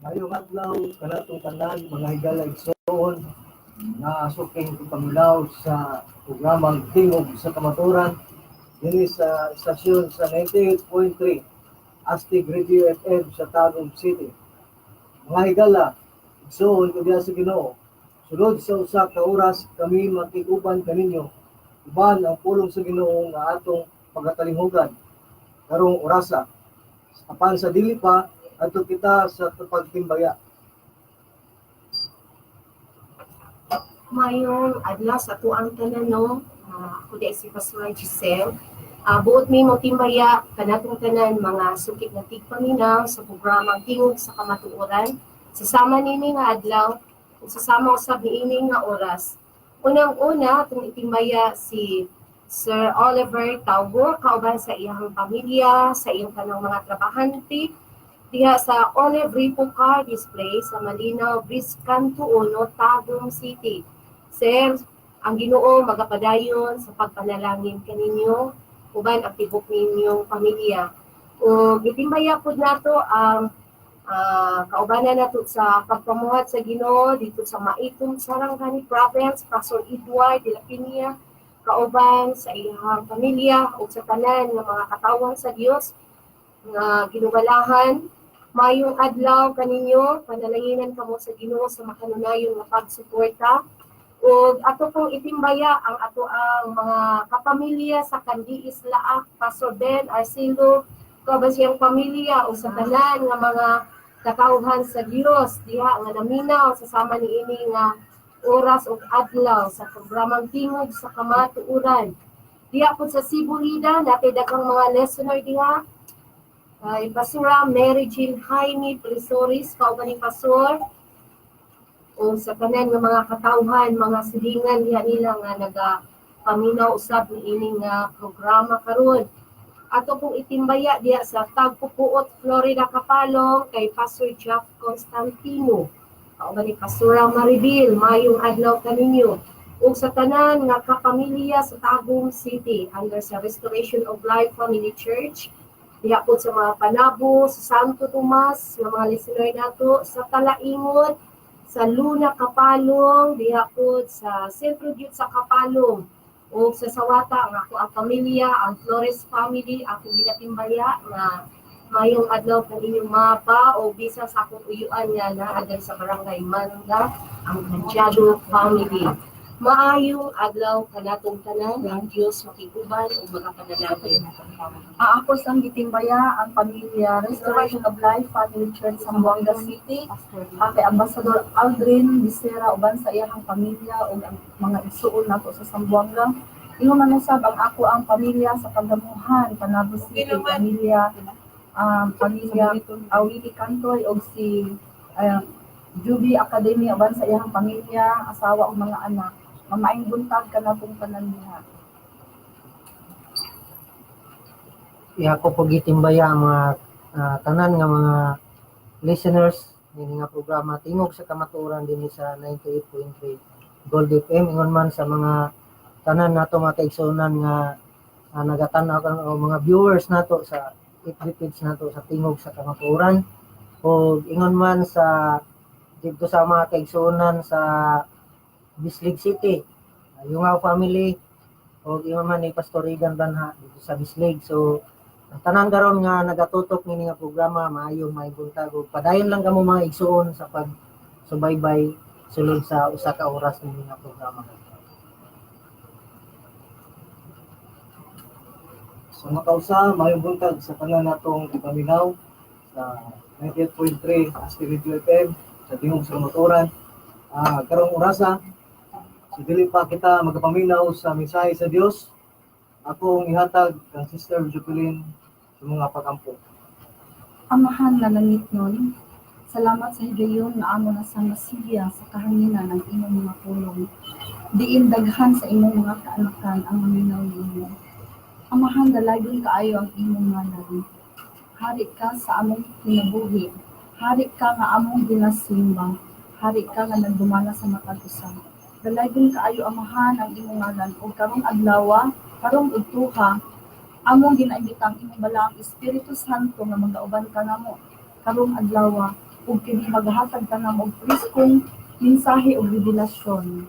Maayong adlaw kanatong tanan, mga higala, igsoon na suking paminaw sa programang Tingog sa Kamatuoran dinhi sa istasyon sa 98.3 Astig Radio FM sa Tagum City. Mga higala, igsoon ko diha sa Ginoo. Sulod sa usa ka oras kami makig-uban kaninyo uban ang pulong sa Ginoo nga atong pagatalinghugan karong orasa. Apan sa dili pa, adto kita sa pagtimbaya. Mayong adlaw sa tuang tanan, no. Ako di si Pastor Giselle. Buot mi mo timbaya kanatong tanan mga sukit nga tigpaminaw sa programang Tingog sa Kamatuoran. Sa sama nini nga adlaw ug sa sama usab niini nga oras. Unang-una atong itimbaya si Sir Oliver Taubo kauban sa iyang pamilya, sa iyang tanang mga trabahante diha sa Olive Repo Car Display sa Malinaw Bridge, Kanto Uno, Tagum City. Sir, ang Ginoo magapadayon sa pagpanalangin kaninyo uban ang tibok ninyong pamilya. Ug gitimbaya pud nato ang kaubanan nato sa pagpamuhat sa Ginoo dito sa Maitum, Sarangani Province, Pastor Edward de la Peña, kauban sa iyang pamilya ug sa tanan nga mga katawhan sa Dios nga ginugalahan. Mayong adlaw kaninyo, panalanginan kamo sa Ginoo sa makanunayon nga pagsuporta. Ug ato pong itimbaya ang ato ang mga kapamilya sa Kandiis Laak, Pastor Ben Arcelo, kauban siyang pamilya ug sa tanan nga mga katawhan sa Dios diha nga naminaw sa sama niini nga oras ug adlaw sa programang Tingog sa Kamatuoran. Diha po sa Cebu Lida, natay daghang mga listener diha. Kay Pastora Mary Jean Jaime Prisoris, kauban ni Pastor, o sa tanan nga mga katawhan, mga silingan diha nila nga nagapaminaw usab niini nga programa karon. Ato pong itimbaya diha sa Tagpupuot, Florida, Kapalong, kay Pastor Jeff Constantino. Kauban ni Pastora Maribel, mayong adlaw kaninyo. Ug sa tanan nga kapamilya sa Tagum City under sa Restoration of Life Family Church, diha po sa mga Panabo, sa Santo Tomas, nga mga listener nato, sa Talaingod, sa Luna Kapalong, diha po sa Sentro gyud sa Kapalong, ug sa Sawata ang ako ang pamilya, ang Flores family, akong ginatimbaya nga mayong adlaw kaninyong mapa o bisa sa akong uyuan nga naa diri sa Barangay Manda, ang Candiado family. Maayong adlaw kanatong tanan, ang Dios makiguban ug magapanalangin. Ang ako sang gitimbaya ang pamilya Restoration of Life Family Church sa Zamboanga City. Ang kay Ambassador Aldrin Bisera uban sa iyang pamilya ug ang mga igsuon nato sa Zamboanga. Ingon man usab ang ako ang pamilya sa Pagamuhan, Panabo City, pamilya Awili Cantoy ug si Juby Academy uban sa iyang pamilya, asawa ug mga anak. Mamaayong buntag kanatong tanan diha. Iya ko po gitimbaya ang mga tanan nga mga listeners nini nga programa Tingog sa Kamatuoran dinhi sa 98.3 Gold FM, ingon man sa mga tanan nato mga kaigsuonan nga nagatan-aw karon o mga viewers nato sa FB page nato sa Tingog sa Kamatuoran, ug ingon man sa didto sa mga kaigsuonan sa Bislig City, Yungaw family, ug ingon man ni Pastor Regan Banha dito sa Bislig. So ang tanan karon nga nagatutok nini nga programa, maayong may buntag ug padayon lang kamo, mga igsuon, sa pagsubaybay sulod sa usa ka oras nini nga programa. Sa makausa, maayong buntag sa tanan natong ipaminaw sa 98.3 Asti Radio FM sa Tingog sa Kamatuoran. Karong orasa, sa dili pa kita magapaminaw sa mensahe sa Dios, akong ihatag kang Sister Jacqueline sa mga pagampo. Amahan nga langitnon, salamat sa higayon nga amo na sa masiya sa kahanginan ang imong mga pulong. Diin daghan sa imong mga kaanakan ang maminaw nimo. Amahan, dalagon kaayo ang imong ngalan. Hari ka sa among kinabuhi. Hari ka nga among ginasimba. Hari ka nga nagdumala sa matag usa. Dalagon kaayo, Amahan, ang imong ngalan ug karong adlaw, karong udtuha, among ginaimbitang imong balaang Espiritu Santo nga magauban kanamo karong adlaw. Ug kini maghatag kanamo og preskong mensahe ug revelasyon.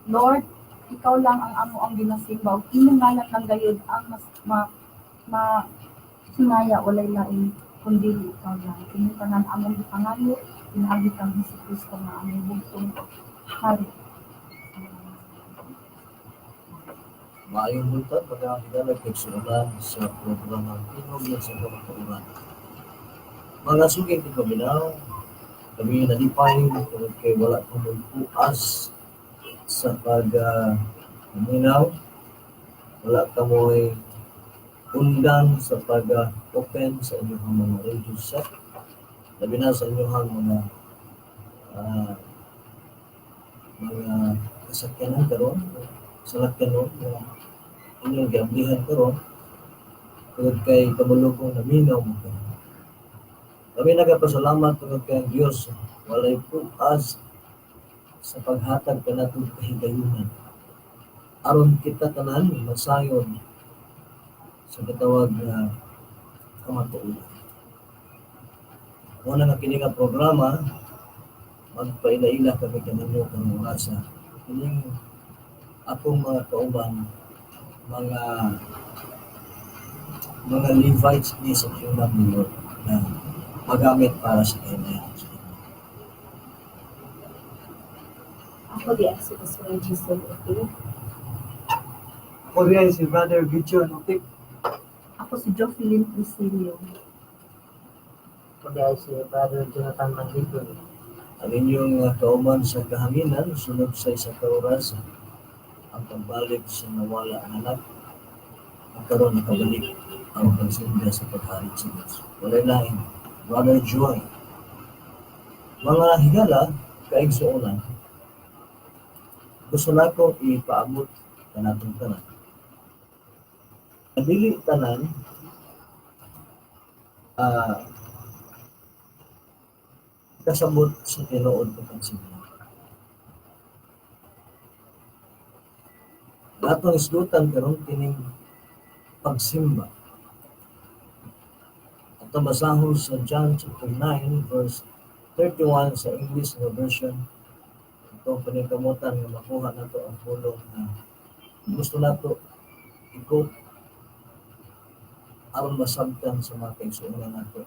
Lord, ikaw lang ang amo ang ginasimba ug imong ngalan lang gayud ang mas ma, ma himaya, walay lain kundi ikaw lang. Kini tanan among gipangayo pinaagi kang Hesus Kristo nga among bugtong hari. Maayong buntag, mga higala kaigsuonan sa programa Tingog sa Kamatuoran. Mga suking tigpaminaw, kami nalipay tungod kay wala kamoy puas sa pag paminaw, wala kamoy undang sa pag open sa inyong mga radio set, labi na sa inyong mga kasakyanan karon, salakyanon nga inyong giamblihan karon tungod kay kabulogong naminaw mo karon. Kami nagapasalamat tungod kay ang Dios walay puas sa paghatag kanatong kahigayunan aron kita tanan masayon sa katawag nga kamatuoran. Mao na nga kini nga programa magpaila-ila kami kaninyo karong orasa. Kining akong mga kauban, mga Levites ni sa kingdom ni Lord na magamit para sa kanya. Ako di si Pastor Giselle Otik. Ako di si Brother Gideon Otik. Ako si Jocelyn Priscilio. Ako di si Brother Jonathan Manligon. Ang inyong kauban sa kahanginan sunod sa isa ka oras ang pagbalik sa nawala ang anak ang karon nakabalik ang pagsinda sa paghari sa Diyos. Walay lain, Brother Joy. Mga higala, kaigsuonan, gusto nako ipaabot kanatong tanan. Dili tanan kasabot sa tinuod nga pagsimba. Atong isgutan karon kining pagsimba. Atong basahon sa John chapter 9 verse 31 sa English nga version. Ito paningkamutan nga makuha nato ang pulong na gusto nato i-quote aron masabtan sa mga kaigsuonan nato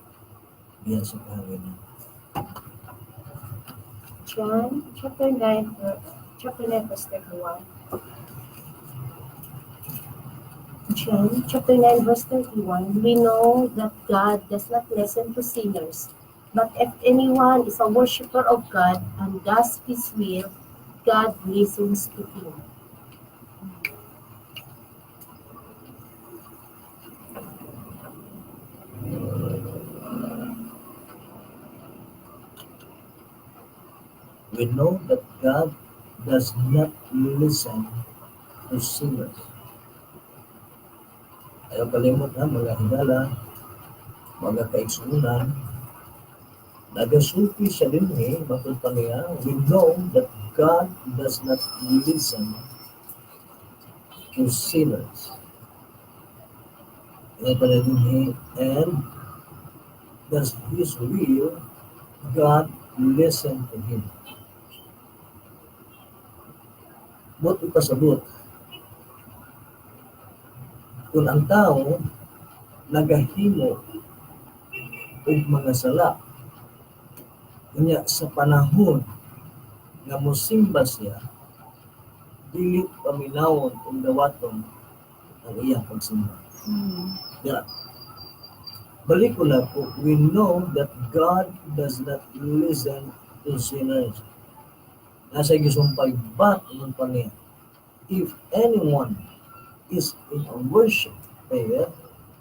diha sa kahanginan. John chapter 9 verse 31. John chapter 9 verse 31, we know that God does not listen to sinners, but if anyone is a worshipper of God and does His will, God listens to him. We know that God does not listen to sinners. Ayaw kalimot ha, mga higala, mga kaigsuonan, nagasulti siya din matod pa niya, we know that God does not listen to sinners. Ayaw pa niya din and does His will, God listen to him. But ipasabot, kung ang tao nagahimo og mga sala, unya sa panahon nga mosimba siya, dili paminawon ug dawaton ang iyang pagsimba. Dira. Balik ko na po, we know that God does not listen to sinners. Nasa gisumpay, but man pa niya, if anyone is in a worship prayer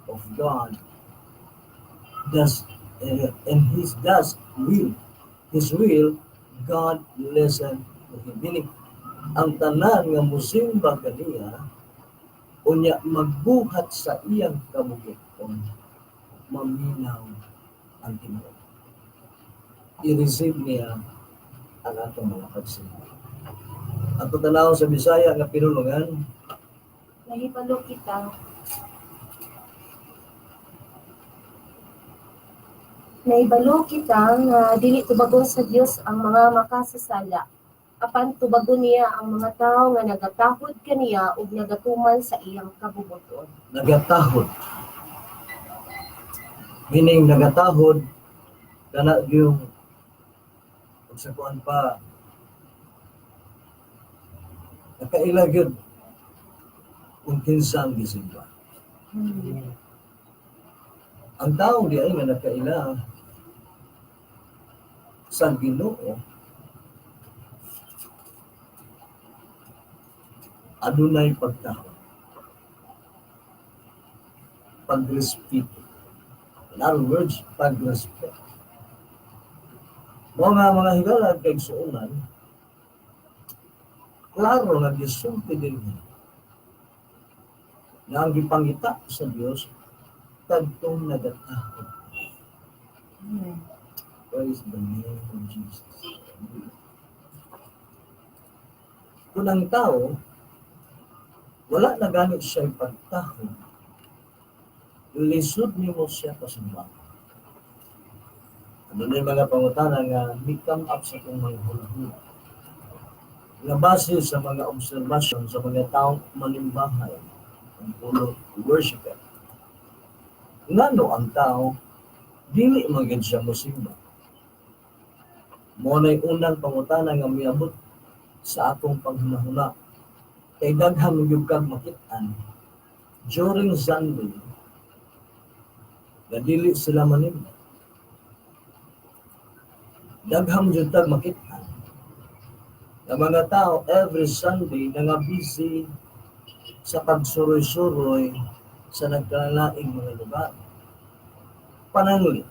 of God, does and his does will, his will, God listen to him. Meaning, ang tanan nga musimba kaniya, unya magbuhat sa iyang kabugiton, maminaw ang Ginoo. I-receive niya ang atong mga pagsimba. Ato tanaw sa Bisaya nga pinulungan, Nahibalo kita. Naibalo kita nga dili tubagon sa Dios ang mga makasasala, apan tubagon niya ang mga tawo nga nagatahod kaniya ug nagatuman sa iyang kabubut-on. Nagatahod. Meaning nagatahod kana yung ug sa kuan pa nakaila gyud kung kinsa ang gisimba. Ang taong di ay nga nakaila sa Ginoo, adunay pagtahod, pagrespeto. In other words, pagrespeto. Mao nga, mga higala kay suunan, klaro nga gisulti dinhi nga ang gipangita sa Dios kadtong nagatahod. Amen. Praise the name of Jesus. Kung ang tao, wala na gani siya pagtahod, lisod nimo siya pasimba. Ano na yung mga pangutana nga mi-come up sa akong mga huna-huna, nga base sa mga obserbasyon sa mga taong manimbahay, ang pulong worshiper. Ngano ang tao, dili man gyud siya mosimba? Mao na'y unang pangutana nga miabot sa akong panghunahuna. Kay daghan man gyud kag makit-an during Sunday nga dili sila manimba. Daghan jud tag makit-an nga mga tao every Sunday nga busy sa pagsuroy-suroy sa nagkalaing mga lugar. Pananglit,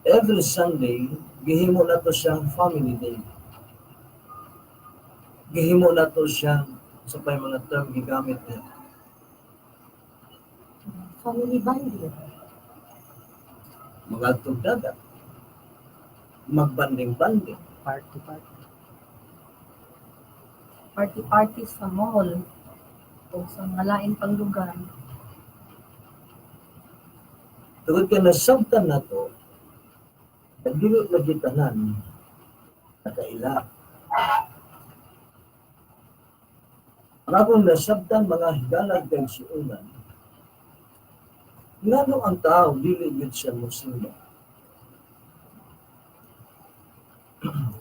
every Sunday, gihimo na to siyang family day. Gihimo na to siyang sa pay mga term gigamit niya. Family bonding. Mga dagat. Magbanding-banding. Party party. Party-party sa mall o sa mga lain pang lugar. Tungod kay nasabtan na to, dili lagi tanan nakaila. Ang akong nasabtan, mga higalag kay suunan, ngano ang tao dili gyud siya mosimba?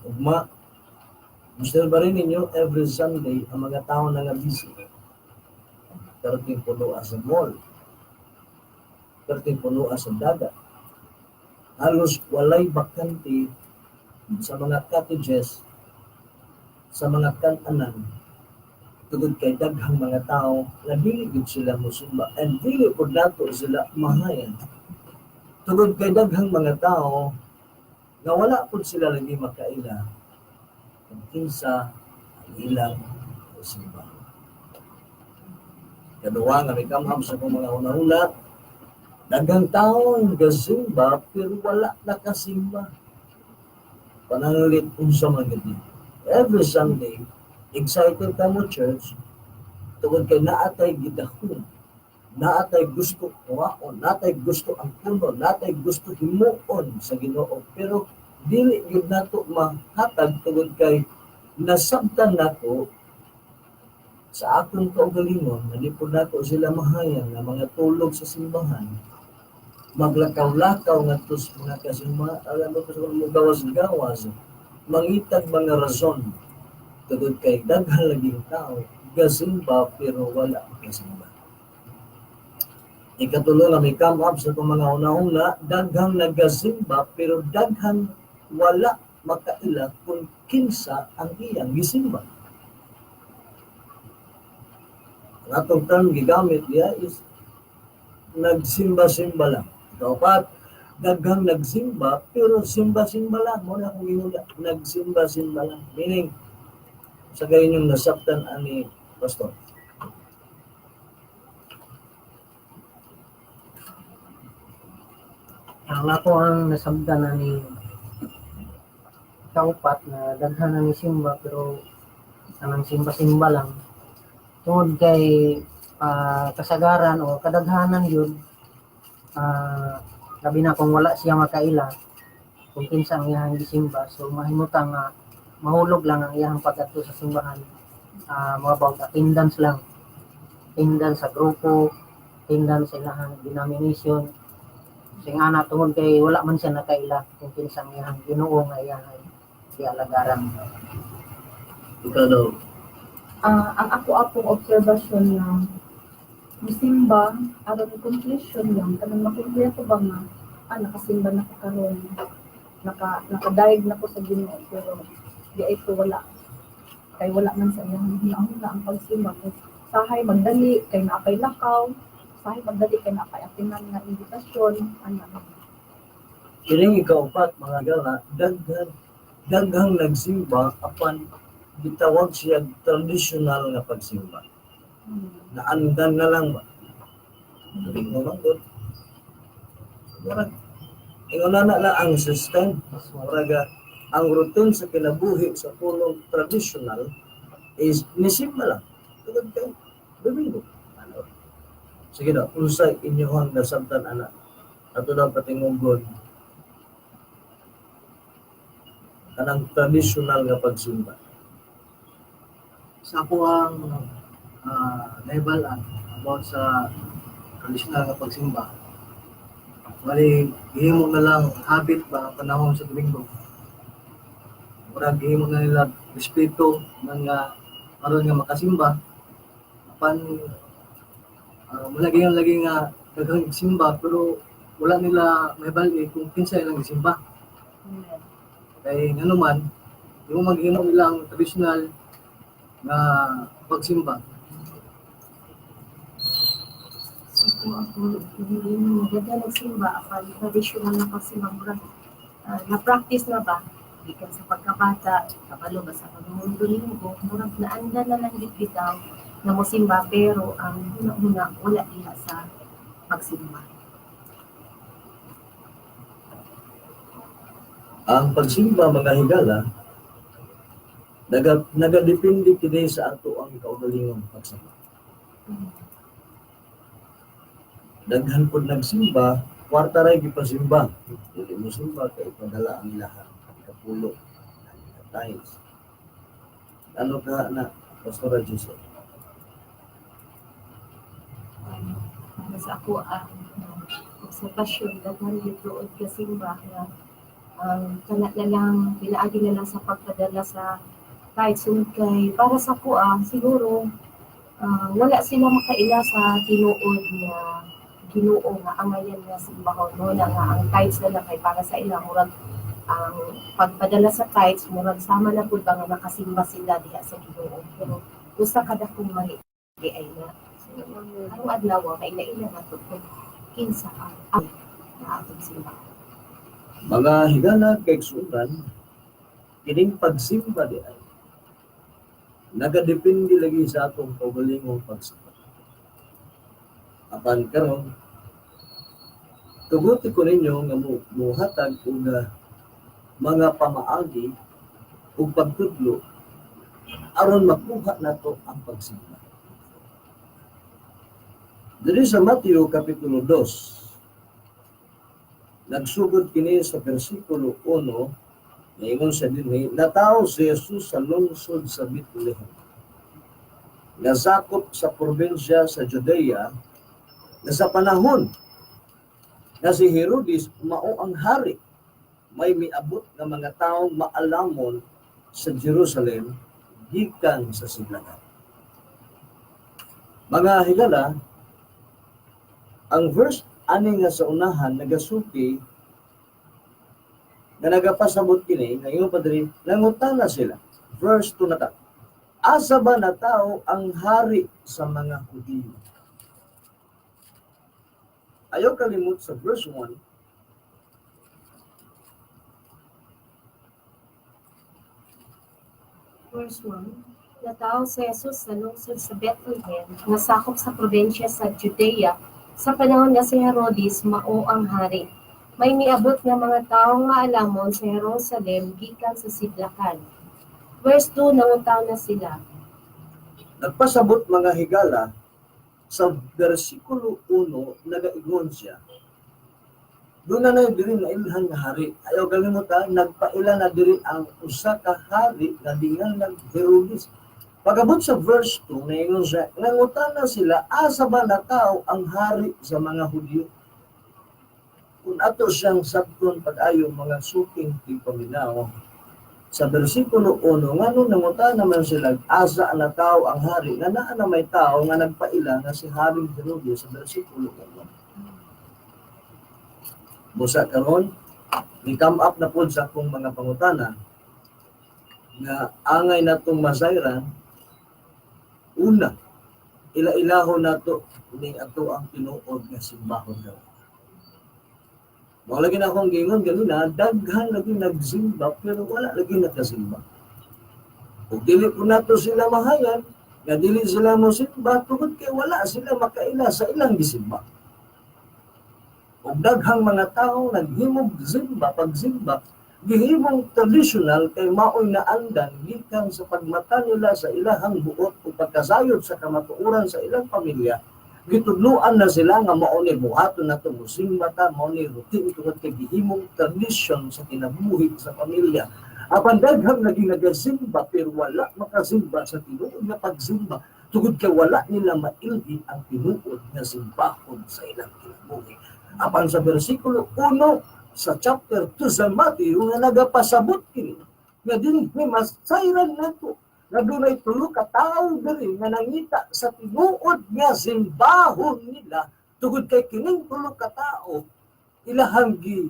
Ugma, gusto ba rin ninyo every Sunday ang mga tao na nga busy? Perting puno sa mall. Perting puno sa dagat. Halos walay bakante sa mga cottages, sa mga kananan, tungod kay daghang mga tao na dili gyud sila mosimba and dili pud nato sila mahayan. Tungod kay daghang mga tao nga wala pud sila lagi makaila kung kinsa ang ilang mosimba. Kaduwa nga mikamham sa akong mga hunahuna, daghang tao ang gasimba pero wala nakasimba. Pananglit unsa man gid ni. Every Sunday, excited ka mo church tungod kay naatay gidahom, naatay gusto kuwaon, naatay gusto ang puno, naatay gusto himuon sa Ginoo, pero dili gyud nato mahatag tungod kay nasabtan nato sa akong kaugalingon nga di pud nato sila mahayang nga mga tulog sa simbahan, maglakaw-lakaw ngadto sa mga kasimbahan, alam mo sa mga gawas-gawas, mangitag mga rason tungod kay daghan laging tao gasimba pero wala makasimba. Ikatulo nga may come up sa itong mga una-una, daghang nagasimba pero daghang wala makaila kung kinsa ang iyang gisimba. Ang atong term gigamit niya is nagsimba-simba lang. Kaupat, daghang nagsimba pero simba-simba lang. Mao na akong ingon, nagsimba-simba lang. Meaning, sa gayon yung nasabtan ani Pastor. Ang ako ang nasabtan ani kaupat na daghan na ni simba pero anang simba-simba lang tungod kay kasagaran o kadaghanan yun, Labi na kung wala siya makaila kung kinsa ang iyang gisimba, so mahimutang nga mahulog lang ang iyang pag-adto sa simbahan, mga about attendance lang, attendance sa grupo, attendance sa ilahang denomination. So nga na tungod kay wala man siya nakaila kung kinsa ang iyang Ginoo nga iyang gialagaran. Ikaw daw. Ang ako akong observation nga musimba aron completion lang, kanang makumpleto ba nga nakasimba na ko karon, nakadayeg na ko sa Ginoo, pero di ay ko wala kay wala man sa iyang hunahuna ang pagsimba. Kung sahay magdali kay naa kay lakaw, sahay magdali kay naa kay atinan nga imbitasyon ana. Kining ikaupat, mga gala, daghang nagsimba apan gitawag siya traditional nga pagsimba. Naandan na lang ba? Domingo man gud. Murag ingon na na ang system, murag ang routine sa kinabuhi sa pulong traditional is nisimba lang. Tungod kay Domingo. Ano? Sige daw, unsay inyong nasabtan ana? Ato daw patingugon kanang traditional nga pagsimba. Sa ako ang nahibalan about sa traditional nga pagsimba, bali gihimo na lang habit ba ang panahon sa Domingo. Murag gihimo na nila respeto man nga aron nga makasimba, apan malagi ang lagi nga daghang simba pero wala nila mahibal-i kung kinsa ilang gisimba. Kay nganuman di mo maghimo ilang traditional nga pagsimba. So kung ako hindi mo maganda nagsimba apan traditional na pagsimba, murag na-practice na ba gikan sa pagkabata, kabalo ba sa pagmundo Domingo, murag naanda na lang gid bitaw na mosimba pero ang huna-huna wala diha sa pagsimba. Ang pagsimba, mga higala, nagadepende kini sa ato ang kaugalingong pagsamba. Daghan pod nagsimba, kwarta ray gipasimba. Dili mo simba kay ipadala ang ilahang kapulo, ang tithes. Ano ka na, Pastora Joseph? Para sa ako ang obserbasyon, daghan gyud tuod kasimba nga ang kana na lang pinaagi na lang sa pagpadala sa tithes. Sungod kay para sa ako siguro wala sila makaila sa tinuod nga Ginoo nga angayan nga simbahon, no, na nga ang tithes na lang kay para sa ila murag ang pagpadala sa tithes murag sama na pud ba nga nakasimba sila diha sa Ginoo, pero usa ka dakong mali di ay na. So, karong adlaw kaila-ila nato kung kinsa ang na atong simba. Mga higala kaigsuonan, kining pagsimba di ay nagadepende lagi sa atong kaugalingong pagsimba. Apan karon tuguti ko ninyo nga muhatag og mga pamaagi ug pagtudlo aron makuha nato ang pagsimba. Diri sa Mateo Kapitulo 2, nagsugod kini sa versikulo 1, niingon siya dinhi, natawo si Jesus sa lungsod sa Bethlehem, nasakop sa probinsya sa Judea, na sa panahon na si Herodes mao ang hari, may miabot nga mga taong maalamon sa Jerusalem gikan sa sidlangan. Mga higala, ang verse ani nga sa unahan nagasuki nga nagapasabot kini nga ingon pa diri, nangutana sila. Verse 2 na ta. Asa ba natawo ang hari sa mga Hudiyo? Ayaw kalimot sa verse 1. Verse 1, natawo si Jesus sa lungsod sa Bethlehem, nga sakop sa probinsya sa Judea, sa panahon nga si Herodes mao ang hari. May miabot nga mga tawo nga alamon sa Jerusalem gikan sa sidlakan. Verse 2, nangutana sila. Nagpasabot, mga higala, sa versikulo 1 nagaingon siya. Doon na na diri na ilhan nga hari. Ayaw kalimutan, nagpaila na diri ang usa ka hari nga dinganlag Herodes. Pagabot sa verse 2, naingon siya, nangutana sila, asa ba natawo ang hari sa mga Hudyo? Kung ato siyang sabton pag-ayo, mga suking tigpaminaw, sa versikulo 1, ngano nangutana naman sila, asa ang natawo ang hari, nga naa na may tao nga nagpaila nga si Haring Herodes sa versikulo 1. Busa karon, ni come up na pod sa akong mga pangutana nga angay natong masayran. Una, ila-ilahon nato ning ato ang tinuod nga simbahon daw. Mao lagi na akong giingon ganina, daghan lagi nagsimba pero wala lagi nakasimba. Ug dili po nato sila mahayan nga dili sila mo simba tungod kay wala sila makaila sa ilang gisimba. Ug daghang mga tao naghimog simba, pagsimba gihimong traditional kay maoy naandan gikan sa pagmata nila sa ilahang buot o pagkasayod sa kamatuoran sa ilang pamilya. Gitudloan na sila nga mao ni buhaton nato, mosimba ta, mao ni routine tungod kay gihimong tradisyon sa kinabuhi sa pamilya. Apan daghang naging nagasimba pero wala makasimba sa tinuod nga pagsimba tungod kay wala nila mailhi ang tinuod nga simbahon sa ilang kinabuhi. Apan sa versikulo 1 sa chapter 2 sa Matthew nga nagapasabot kini nga dinhi masayran nato nga dunay tulo ka tawo diri nga nangita sa tinuod nga simbahon nila tungod kay kining tulo ka tawo ilahang gi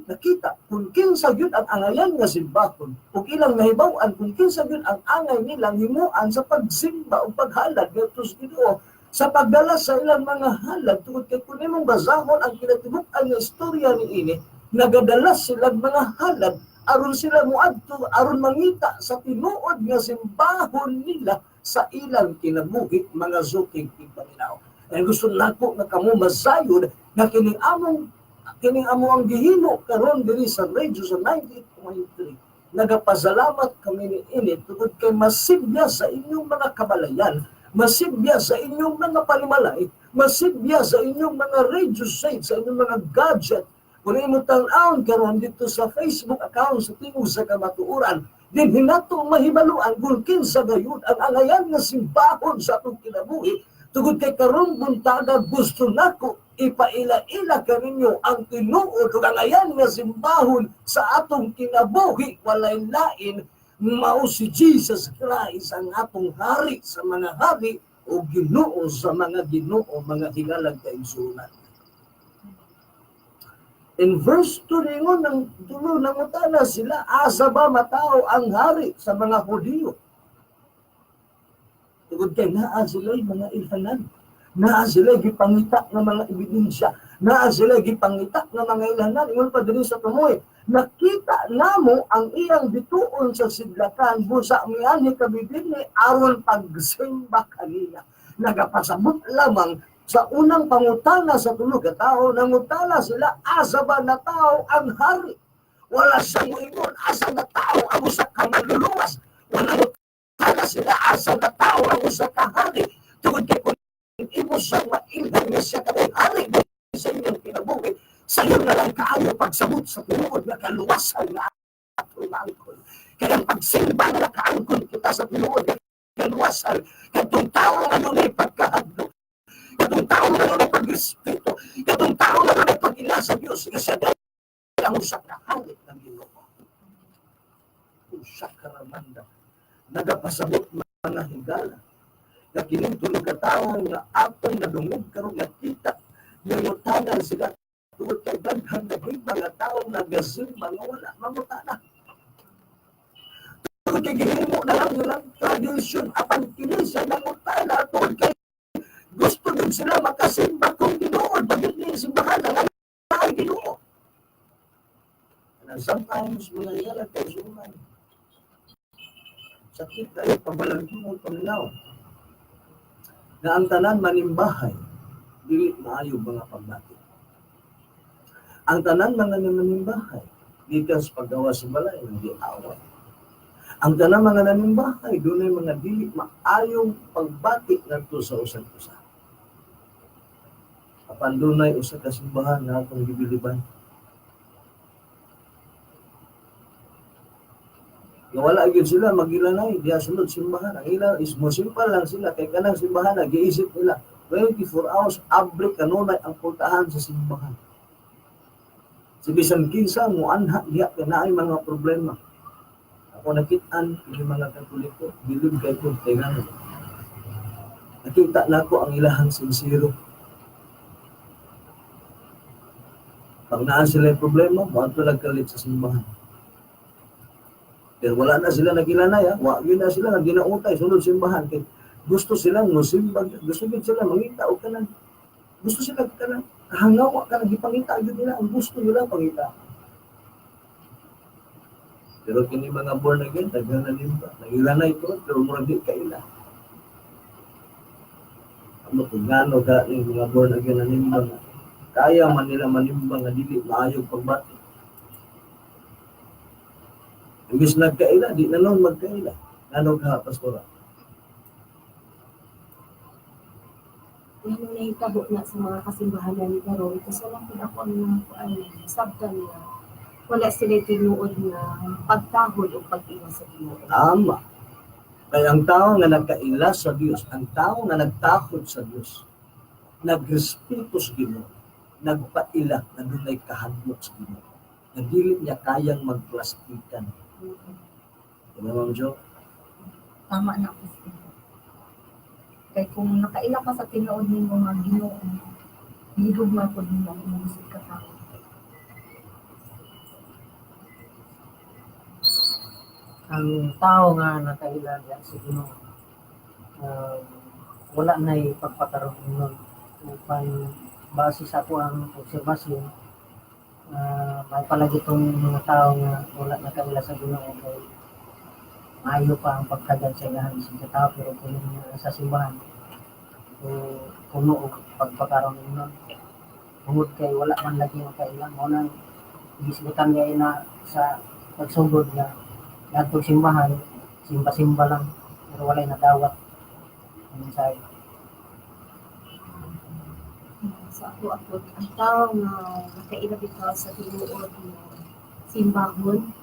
nakita kung kinsa gyud ang angayan nga simbahon ug ilang nahibaw-an kung kinsa gyud ang angay nilang himuan sa pagsimba ug paghalad ngadto sa Ginoo sa pagdala sa ilang mga halad, tungod kay kung imong basahon ang kinatibuk-an nga istorya niini, nagadala silang mga halad aron sila moadto aron mangita sa tinuod nga simbahon nila sa ilang kinabuhi, mga suking tigpaminaw. Ay gusto nako nga kamo masayod nga kining amo ang gihimo karon diri sa radio sa 98.3. Nagapasalamat kami ni ini tungod kay masibya sa inyong mga kabalayan, masibya sa inyong mga panimalay, masibya sa inyong mga radio set, sa inyong mga gadget. Kung imo tan-awon karon dito sa Facebook account sa Tingog sa Kamatuoran, dinhi nato mahibaluan kung kinsa gayud ang angayan nga simbahon sa atong kinabuhi tungod kay karong buntaga gusto nako ipaila-ila kaninyo ang tinuod ug angayan nga simbahon sa atong kinabuhi. Walay lain, mao si Jesus Christ, ang atong hari sa mga hari o Ginoo sa mga ginoo, mga higalag kaigsuonan. In verse 2, ningon ng tulo, nangutana sila, asa ba matao ang hari sa mga Hudiyo? Tungod kay naa sila mga ilhanan. Naa sila gipangita nga mga ebidensya. Naa sila gipangita nga mga ilhanan. Ingon pa diri sa tumoy, nakita namo ang iyang bituon sa sidlakan, busa mianhi kami dinhi aron pagsimba kaniya. Nagapasabot lamang sa unang pangutana sa tulo ka tao, nangutana sila, asa ba natao ang hari? Wala siyang moingon, asa natao ang usa ka manluluwas? Wala nangutana sila, asa natao ang usa ka hari? Tungod kay kung imo siyang mailhan nga siya kanang hari sa inyong kinabuhi, sayon na lang kaayo pagsabot sa tinuod nga kaluwasan nga atong maangkon. Kaya ang pagsimba nga nakaangkon kita sa tinuod nga kaluwasan, kadtong tao nga dunay pagkahadlok, katong tao nga dunay pagrespeto, katong tao nga dunay pag-ila sa Dios nga siya dahil ang usa ka hari ng Ginoo. Usa ka ramanda. Nagapasabot, mga higala, nga kining tulo ka tawo nga atong nadungog karon nga kita, nangutana sila tungod kay daghan naging mga tao nagasimba nga wala mangutana. Tungod kay gihimo na lang nilang tradisyon, apan kini siya nangutana tungod kay gusto din sila makasimba kung tinuod ba gyud ni simbahan ang ay Ginoo. And sometimes, mga higala kaigsuonan, sakit kayo pabalangin paminaw na ang tanan manimbahay dili maayo mga pagbati. Ang tanan mga nanimbahay gikan sa paggawa sa balay hindi away. Ang tanan mga nanimbahay dunay mga dili maayong pagbati ngadto sa usag usa. Apan dunay usa ka simbahan nga atong gibiliban. Nga wala gyud sila magilanay diha sulod simbahan. Ang ila is mosimba lang sila kay kanang simbahan na giisip nila 24 hours abri kanunay ang pultahan sa simbahan. Sa bisan kinsa mo anha diha kay naay mga problema. Ako nakit-an kini mga Katoliko, bilib kay ko kay ngano. Nakita nako ang ilahang sinsero. Pag naa sila problema, moadto nagkalit sa simbahan. Pero wala na sila nagilanay, ha? Wa gyud na sila naginautay sulod simbahan kay gusto silang mosimba, gusto gyud sila mangita og kanang gusto sila kanang kahangawa kanang gipangita gyud nila ang gusto nila pangita. Pero kini mga born again, daghan na nimba. Nagilanay to, pero murag di kaila. Amo kung ngano ka ning mga born again na nimba nga kaya man nila manimba nga dili maayog pagbati. Imbis nagkaila, di na noon magkaila. Ngano ka, Pastora? Ngano nahitabo na sa mga kasimbahanan karon, kasi lang pud ako ang kuan sabtan nga wala sila tinuod nga pagtahod o pag-ila sa Ginoo. Tama. Kaya ang tao nga nagkaila sa Dios, ang tao nga nagtakot sa Dios, nagrespeto sa Ginoo, nagpaila na dunay kahadlok sa Ginoo, na dili niya kayang magplastikan. Diba, Ma'am Jo? Tama na, Pastor. Kay kung nakaila ka sa tinuod nimo nga Ginoo, gihugma pud nimo ang imong katao. Ang tao nga nakaila diha sa Ginoo, wala na'y pagpakaroon nun. Upan base sa ako ang obserbasyon, may palagi itong mga tao nga wala nakaila sa Ginoo kay maayo pa ang pagkagad sa ilahan sa tao, pero kung sa simbahan o puno og pagpakaroon nun, tungod kay wala man lagi makaila, mao nang gisgutan niya na sa pagsugod nga ngadtong simbahan, simba-simba lang, pero walay nadawat ang mensahe. Sa ako, ako, ang tao nga nakaila bitaw sa tinuod nga simbahon,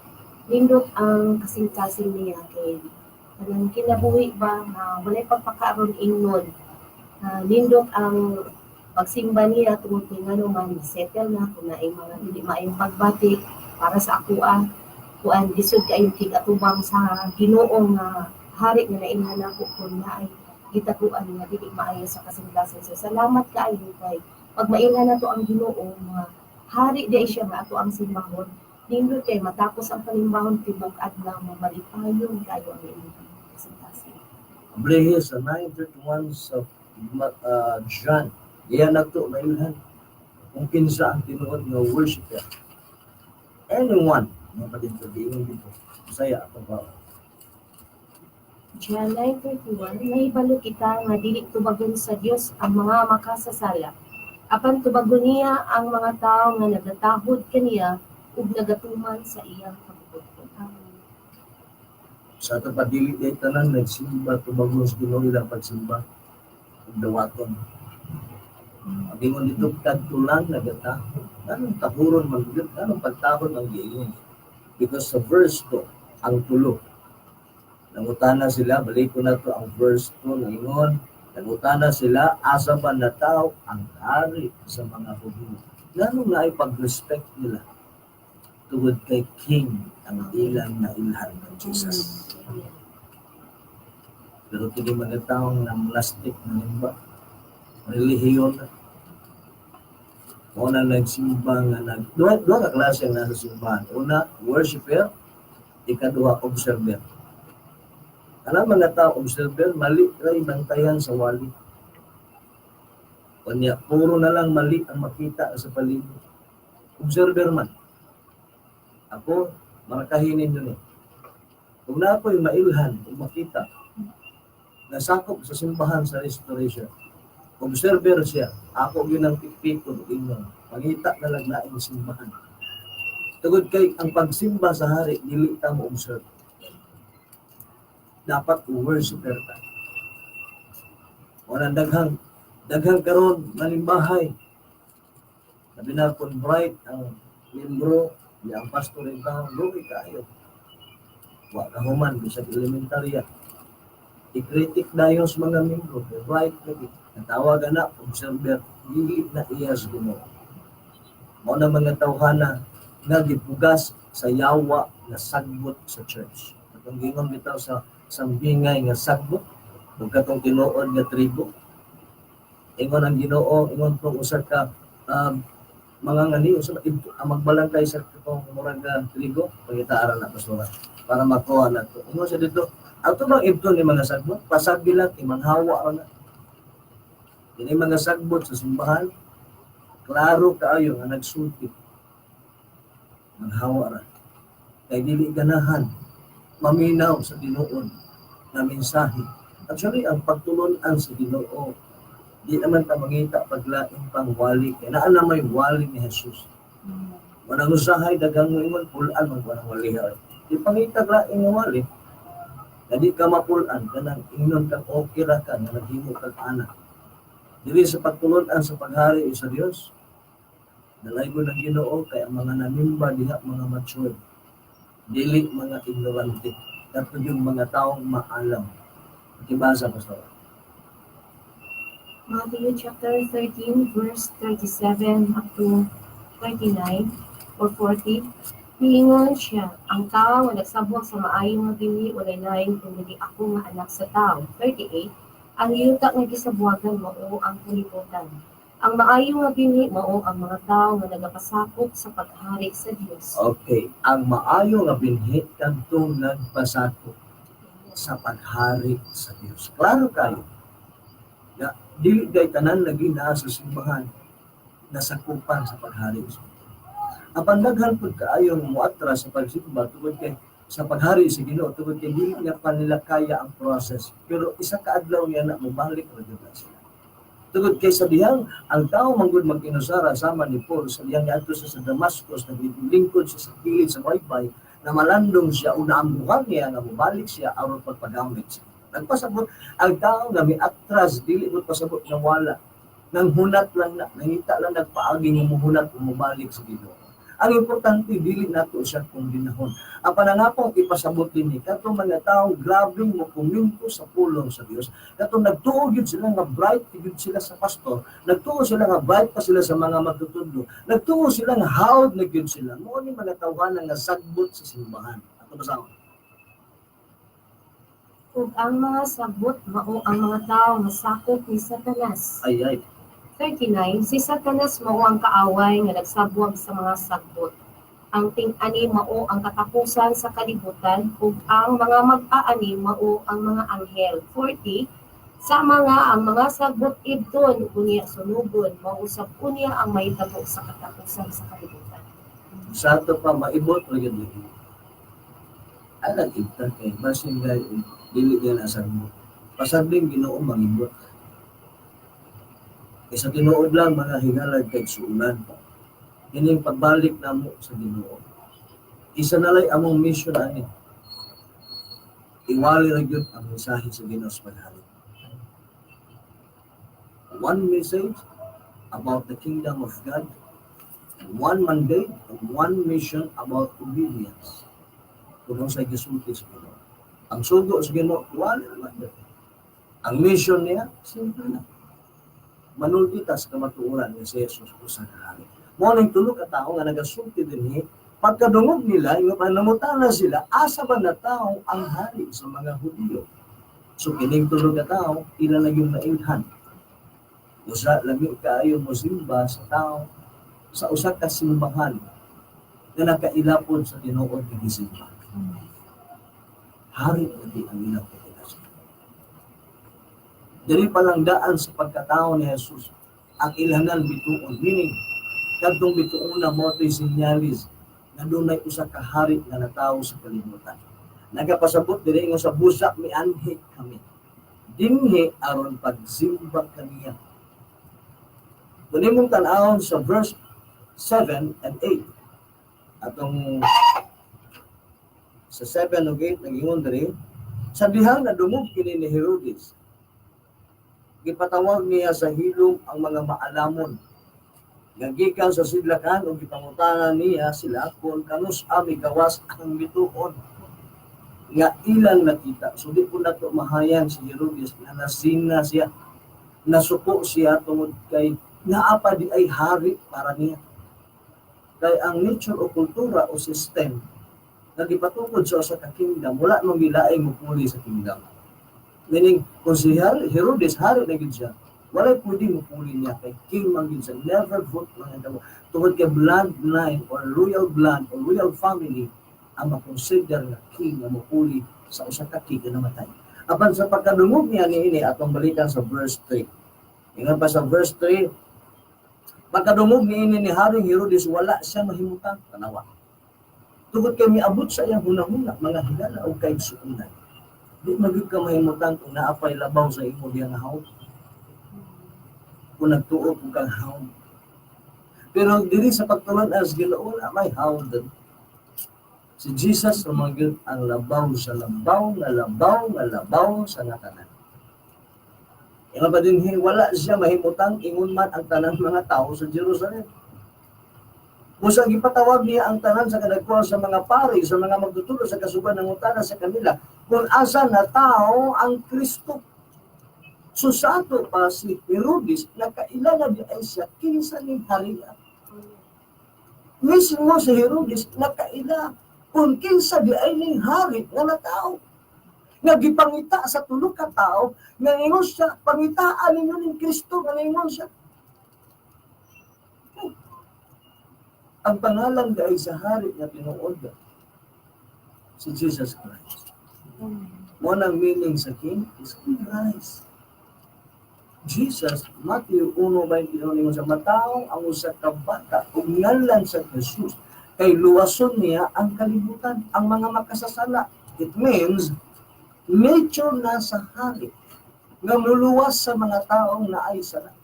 nindot ang kasing-kasing niya kay kanang kinabuhi ba nga walay pagpakaron ingnon. Nindot ang pagsimba niya tungod kay ngano man settle na kung naay mga dili maayong pagbati para sa akoa, kuan lisod kaayo kig atubang sa Ginoo nga hari nga nailhan nako kun naay gitaguan nga dili maayo sa kasing-kasing. So salamat kaayo kay pag mailhan nato ang Ginoo nga hari di siya nga ato ang simbahon, nindot kay matapos ang panimbahon tibok adlaw nga malipayon kaayo ang imong kasing-kasing. Ablehe sa 9:31 sa John, diyan nato mailhan kung kinsa ang tinuod nga worshipper. Anyone nga pa dito, diingon dito. Bisaya ako ba? John 9:31, nahibalo kita nga dili tubagon sa Dios ang mga makasasala. Apan tubagon niya ang mga tawo nga nagatahod kaniya ug nagatuman sa iyang kabubut-on. Sa ato pa dili day tanan nagsimba tubagon sa Ginoo ilang pagsimba ug dawaton. Ang ingon dito kadto lang nagatahod. Anong tahuron man gyud? Anong pagtahod ang giingon? Because sa verse 2, ang tulo. Nangutana sila, balik ko na to ang verse 2, ningon, nangutana sila, asa ba na tao ang hari sa mga Hudyo? Ngano nga ay pag-respect nila tungod kay King ang ilang nailhan ng Jesus. Pero kini mga taong namulastik na nimba, relihiyon na. Mao na nagsimba nga nag duha ka klase ang nasa simbahan. Una, worshipper, ikaduha, observer. Kanang mga tao observer, mali ray bantayan sa wali. Unya, puro na lang mali ang makita sa palibot. Observer man. Ako, marakahinin yun eh. Kung na ako'y mailhan o makita, nasakop sa simbahan sa Restoration, observer siya, ako yun ang pikpikon, ingon, pangita na lang naing simbahan. Tugod kay ang pagsimba sa hari, dili ta mo observe. Dapat worshipper ta. Wala daghang karon nalimbahay. Sabi na kung bright ang membro, di ang pastor yung taong lugi kayo. Wa kahuman bisag elementarya. I-critic dayon sa mga membro, kay right lagi. Natawag na observer, dili na iya sa Ginoo. Mao na mga tawhana nga gipugas sa yawa nga sagbot sa church. Atong gingon bitaw sa sambingay nga sagbot ug katong tinuod nga trigo. Ingon ang Ginoo, ingon tong usa ka mga ngani usa ang magbalangkay sa katong murag nga trigo, pangitaaran na, pastora, para makuha na to. Ingon siya dito, ato bang ibton ni mga sagbot, pasagi lang imanghawa ra na. Kini mga sagbot sa simbahan, klaro kaayo nga nagsulti. Manghawa ra. Kay dili ganahan maminaw sa tinuod na mensahe. Actually, ang pagtulon-an sa Ginoo, di naman ta mangita paglain pang wali. Kay naa na may wali ni Jesus. Manang usahay daghang moingon pulan man kanang wali. Di pangita lain nga wali. Na di ka mapulan kanang ingnon kang okay ra ka nga naghimo kag anak. Dili sa pagtulon-an sa paghari sa Dios. Dalaygon ng Ginoo kay ang mga nanimba diha mga mature. Dili mga ignorante. Kadto yung mga taong maalam. Pakibasa, Pastor. Matthew chapter 13, verse 37 up to 39 or 40. Niingon siya, "Ang tao nga nagsabwag sa maayo nga binhi walay lain kundi ako nga Anak sa Tao." 38. Ang yuta nga gisabwagan mao ang kalibutan. Ang maayo nga binhi mao ang mga tao nga nagapasakop sa paghari sa Dios. Okay, ang maayo nga binhi kadtong nagpasakop sa paghari sa Dios. Klaro kayo. Na dili kay tanan lagi naa sa simbahan nasakupan sa paghari sa Dios. Apan daghan pud kaayong muatras sa pagsimba tungod kay sa paghari sa Ginoo tungod kay dili na pa nila kaya ang process. Pero isa ka adlaw niya na mobalik ra jud na sila. Tungod kay sa dihang ang tao manggod mag-inusara sama ni Paul sa dihang niadto siya sa Damascus, naglingkod siya sa kilid sa baybay, na malandong siya o naambuhan niya nga mobalik siya aron pagpagamit siya. Nagpasabot ang tao nga miatras, dili mo pasabot nga wala. Nang hunat lang na, nangita lang nagpaagi nga muhunat o mobalik sa Ginoo. Ang importante, dili nato siya kung dinahon. Ang panangapong ipasabot dinhi katong mga tao grabeng mo kuminto sa pulong sa Dios, katong nagtuo gyud sila nga bright gyud sila sa pastor, nagtuo sila nga bright pa sila sa mga magtutudlo, nagtuo sila nga hawd na gyud sila. Mao ni mga tawhana nga sagbot sa simbahan. Ato basahon. Ug ang mga sagbot mao ang mga tao nga sakop ni Satanas. Ay ay. 39. Si Satanas mao ang kaaway nga nagsabwag sa mga sagbot. Ang ting-ani mao ang katapusan sa kalibutan ug ang mga mag-aani mao ang mga anghel. 40. Sa mga ang mga sagbot ibton unya sunugon, mao usab unya ang mahitabo sa katapusan sa kalibutan. Sa ato pa maibot ra gyud lagi. Alang ibta kay basin gay dili gyud na sagbot. Pasagding Ginoo mangibot. Kay sa tinuod lang, mga higalag kaigsuonan, kining pagbalik namo sa Ginoo. Isa na lay among mission ani. Iwali ra gyud ang mensahe sa Ginoo sa paghari. One message about the kingdom of God, one mandate and one mission about obedience. Kung sa gisulti sa Ginoo. Ang sugo sa Ginoo, wala naman. Ang mission niya, simple lang. Manulti ta sa kamatuoran nga si Jesus usa ka hari. Mao ning tulo ka tawo nga nagasulti dinhi, pagkadungog nila, yung nangutana sila, asa ba na tao ang hari sa mga Hudiyo? So kining tulo ka tawo, ila na yung nailhan. Usa lami kaayo mo simba sa tao sa usa ka simbahan nga nakailapod sa tinuod nga gisimba. Hari lagi ang ilang pagkakasya. Diri pa lang daan sa pagkatao ni Jesus ang ilhanan bituon, meaning kadtong bituon na mo to'y sinyalis na dunay usa ka hari nga natawo sa kalibutan. Nagapasabot diri nga sa busa mianhi kami dinhi aron pagsimba kaniya. Kung imong tan-awon sa verse 7 and 8, atong sa 7 ug 8, nagingon diri, sa dihang nadungog kini ni Herodes, gipatawag niya sa hilom ang mga maalamon nga gikan sa sidlakan ug gipangutana niya sila kung kanus-a migawas ang bituon. Nga ilang nakita. So di po nato mahayan si Herodes nga nasina siya. Nasuko siya tungod kay naa pa di ay hari para niya. Kay ang nature o kultura o system nga gipatukod sa usa ka kingdom, wala man gilaing mupuli sa kingdom. Meaning, kung si Herodes, hari na gyud siya, wala pwede mupuli niya kay king man gyud siya. Never vote mga daw. Tungod kay bloodline or royal blood or royal family ang makonsider nga king nga mupuli sa usa ka king nga namatay. Apan sa pagkadungog niya niini, atong balikan sa verse 3. Ingon pa sa verse 3, pagkadungog niini ni Haring Herodes, wala siya mahimutang, tanawa. Tungod kay miabot sa iyang hunahuna, mga higala o kaigsuonan. Di magyud ka mahimutang kung naa pay labaw sa imo diya nga hawd. Kung nagtuo kung kang hawd. Pero diri sa pagtulon as Ginoo, wala may hawd. Si Jesus ra gyud ang labaw sa labaw nga labaw nga labaw sa nga tanan. Ingon pa din, wala siya mahimutang ingon man ang tanang mga tao sa Jerusalem. Busa gipatawag niya ang tanan sa kadagkuhan sa mga pari, sa mga magtuturo sa kasugan ng utana sa kanila, kung asa na tao ang Kristo. So sa ato pa si Herodes, nakaila na di ay siya, kinsa ning haria. Mismo si Herodes, nakaila kung kinsa di ay ning hari nga natao. Nga gipangita sa tulo ka tao, nga ingon siya, pangitaan ninyo ning Kristo, nga ingon siya. Ang pangalan di ay sa hari nga tinuod, si Jesus Christ. Mo nang meaning sa king is Christ. Jesus, Matthew 1:21 ingon sa mataong ang usa ka bata ug ngalan sa Jesus kay luwason niya ang kalibutan, ang mga makasasala. It means nature na sa hari nga muluwas sa mga taong naay sala.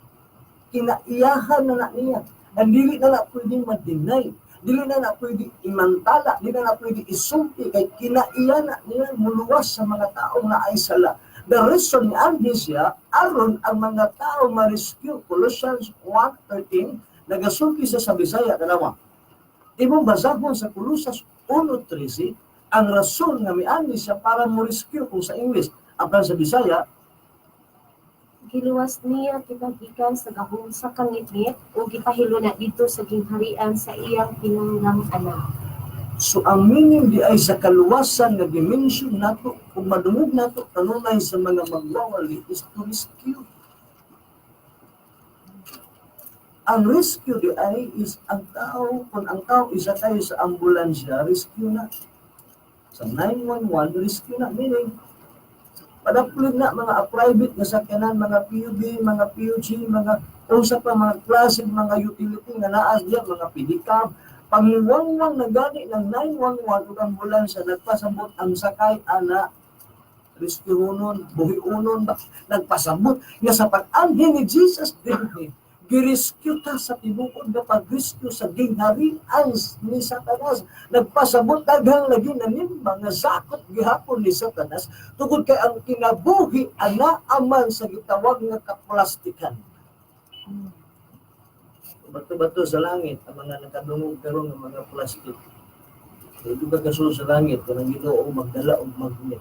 Kinaiyahan na na niya. Ang dili na na pwedeng ma-deny, dili na na pwede imantala, dili na na pwede isulti, kay kinaiya na niya muluwas sa mga taong naay sala. The reason ni anhi siya, aron ang mga tao ma-rescue. Colossians 1:13, nagasulti siya sa Bisaya, dalawa. Imong basahon sa Colossus 1:13, ang rason nga mianhi siya para mo rescue kung sa English. Apan sa Bisaya, Giluwas niya kita gikan sa gahom sa kangitngit ug gipahilo na didto sa gingharian sa iyang pinanggang anak. So ang meaning di ay sa kaluwasan nga gi-mention nato kung madungog nato kanunay sa mga magwawali is to rescue. Ang rescue di ay is ang tao, kung ang tao isa tayo sa ambulansya, rescue na. Sa 911, rescue na. Meaning, padaplod na mga private nga sakyanan, mga PUB, mga PUG, mga unsa pa mga klase, mga utility nga naas diya, mga pedicab. Pangwangwang na gani ng 911 ug ambulansya, nagpasabot ang sakay ana, rescue unon, buhi unon ba, nagpasabot nga sa pag-anhi ni Jesus dinhi, girescue ta sa tibuok nga pag-rescue sa gingharian ni Satanas. Nagpasabot daghang lagi nanimba nga sakop gihapon ni Satanas tungod kay ang kinabuhi ana aman sa gitawag nga kaplastikan. Bato-bato sa langit ang mga nakadungog karon nga mga plastic. Dito ka kasul sa langit kung ang Ginoo magdala og magnet.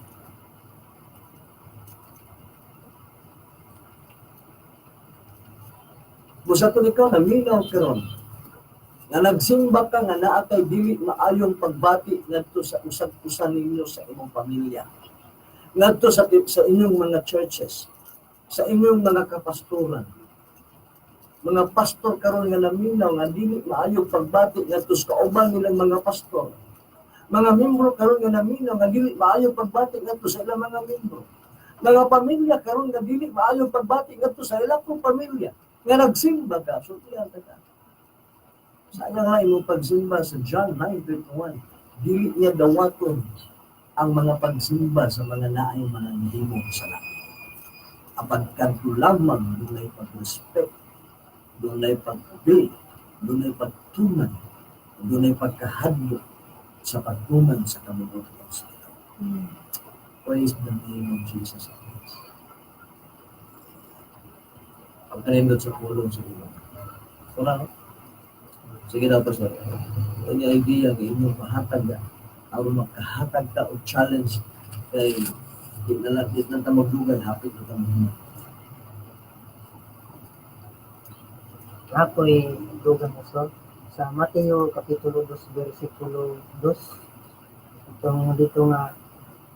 Busa to ikaw naminaw karon nga nagsimba ka nga naa kay dili maayong pagbati ngadto sa usag-usa ninyo sa imong pamilya, ngadto sa inyong mga churches, sa inyong mga kapastoran. Mga pastor karon nga naminaw nga dili maayong pagbati ngadto sa kauban nilang mga pastor. Mga membro karon nga naminaw nga dili maayong pagbati ngadto sa ilang mga membro. Mga pamilya karon nga dili maayong pagbati ngadto sa ilang pamilya. Nga nagsimba ka, so tiyan ka. Sayang nga imong pagsimba sa John 9:31, dili niya dawaton ang mga pagsimba sa mga naay mga nahimong sala. Apan kadto lamang dunay pag-respect, dunay pag-obey, dunay pagtuman, dunay pagkahadlok sa pagtuman sa kabubut-on sa Ginoo. Praise the name of Jesus Christ. Pagkanindot sa pulong sa Ginoo. Wala, no? Sige na, Pastor. Any idea nga inyong mahatag ka, aron makahatag ka o challenge Kay di na lang, di na ta magdugan, hapit na ta magdugan. Ako'y dugang usol sa Mateo Kapitulo 2 versikulo 2. Itong dito nga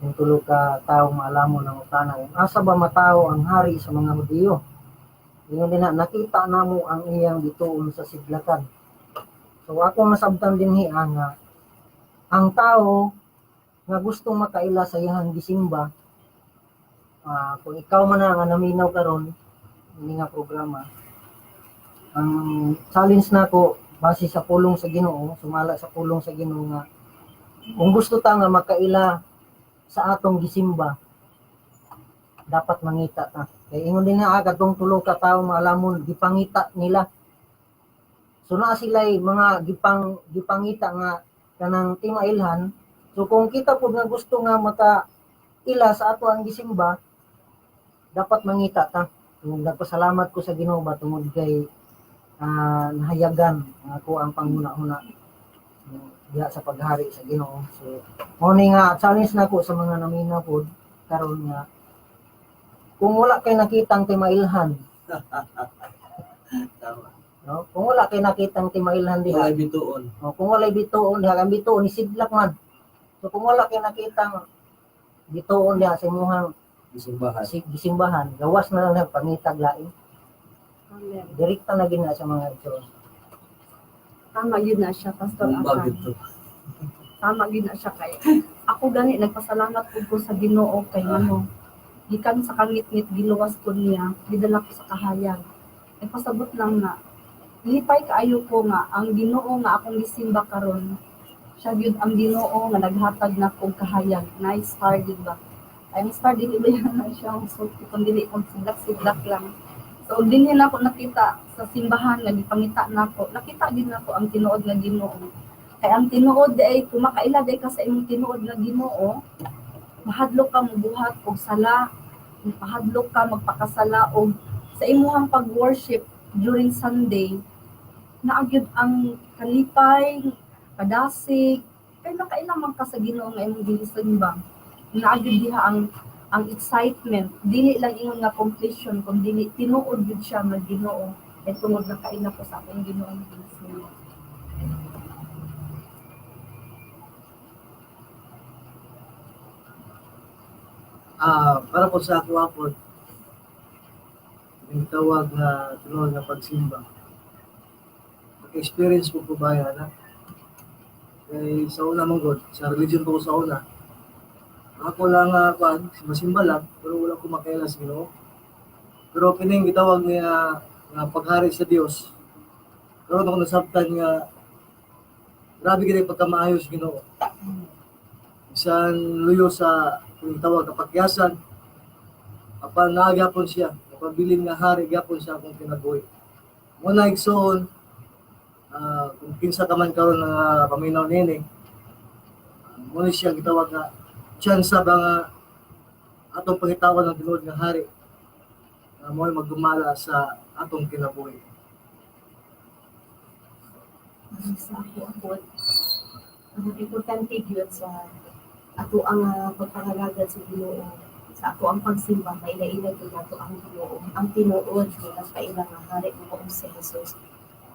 yung tulo ka tao maalamon ng utana. Kung asa ba matao ang hari sa mga Hudiyo? Ingon din na nakita namo ang iyang bituon sa sidlakan. So ako masabtan dinhi nga ang tao nga gustong makaila sa iyang gisimba, kung ikaw man na nga naminaw karon ini nga programa, ang challenge nako base sa pulong sa Ginoo, sumala sa pulong sa Ginoo nga kung gusto ta nga makaila sa atong gisimba, dapat mangita ta. Kay ingon din nga kadtong tulo ka tawo maalamon gipangita nila. So naa sila'y mga gipangita nga kanang timailhan. So kung kita pud nga gusto nga makaila sa ato ang gisimba, dapat mangita ta. Kung nagpasalamat ko sa Ginoo ba tungod kay nahayagan ang ako ang panguna-una diha sa paghari sa Ginoo. So mao ni nga challenge nako sa mga namina pod karon nga kung wala kay nakitang timailhan, Tama. no? Kung wala kay nakitang timailhan diha, Walay bituon. oh, kung walay bituon diha, ang bituon ni sidlak man. So kung wala kay nakitang bituon diha sa imong Gisimbahan. gisimbahan, gawas na lang pangitag lain. Amen. Direkta na gina sa mga igsoon. Tama yun na siya, Pastor Bumbag Akan. ito. Tama yun na siya kay ako gani nagpasalamat pud ko sa Ginoo kay ano gikan sa kangitngit giluwas ko niya, gidala ko sa kahayag. Nagpasabot lang nga lipay kaayo ko nga ang Ginoo nga akong gisimba karon siya gyud ang Ginoo nga naghatag na kog kahayag. Nice star gid ba? Ay, ang star dili ba yan na siya ang sulti kun dili kung sidlak-sidlak lang. So ug dinhi na ako nakita sa simbahan nga gipangita nako, nakita din nako ang tinuod nga Ginoo. Kay ang tinuod ay kung makaila day ka sa imong tinuod nga Ginoo, mahadlok ka mobuhat og sala, mahadlok ka magpakasala og sa imuhang pag-worship during Sunday, naa gyud ang kalipay, kadasig, kay makaila man ka sa Ginoo nga imong gisimba. Naa gyud diha ang excitement, dili lang ingon nga completion kun dili tinuod gyud siya nga Ginoo kay tungod nakaila ko sa akong Ginoo nga gisimba. Para po sa ako po, yung tawag na tinuod nga pagsimba. Experience po po ba yan, ha? Kay sa una mong God, sa religion po ko sa una, ako lang kuan, simba lang, pero wala ko makaila sa Ginoo. Pero kining gitawag niya nga paghari sa Dios. Karon ako nasabtan nga grabe gid pagkamaayo sa Ginoo. Bisan luyo sa kung tawag kapakyasan, apan naa gyapon siya, napabilin nga hari gyapon siya akong kinabuhi. Muna igsoon, kung kinsa ka man karon nga paminaw nini, muna siya gitawag nga tsansa ba nga atong pangitawan ng tinuod nga hari nga mo'y maggumala sa atong kinabuhi. Sa ako ako ang importante gyud sa ato ang pagpangalagad sa Ginoo, sa ato ang pagsimba, maila-ila gyud nato ang Ginoo, ang tinuod nga nagpaila nga hari nga si Jesus.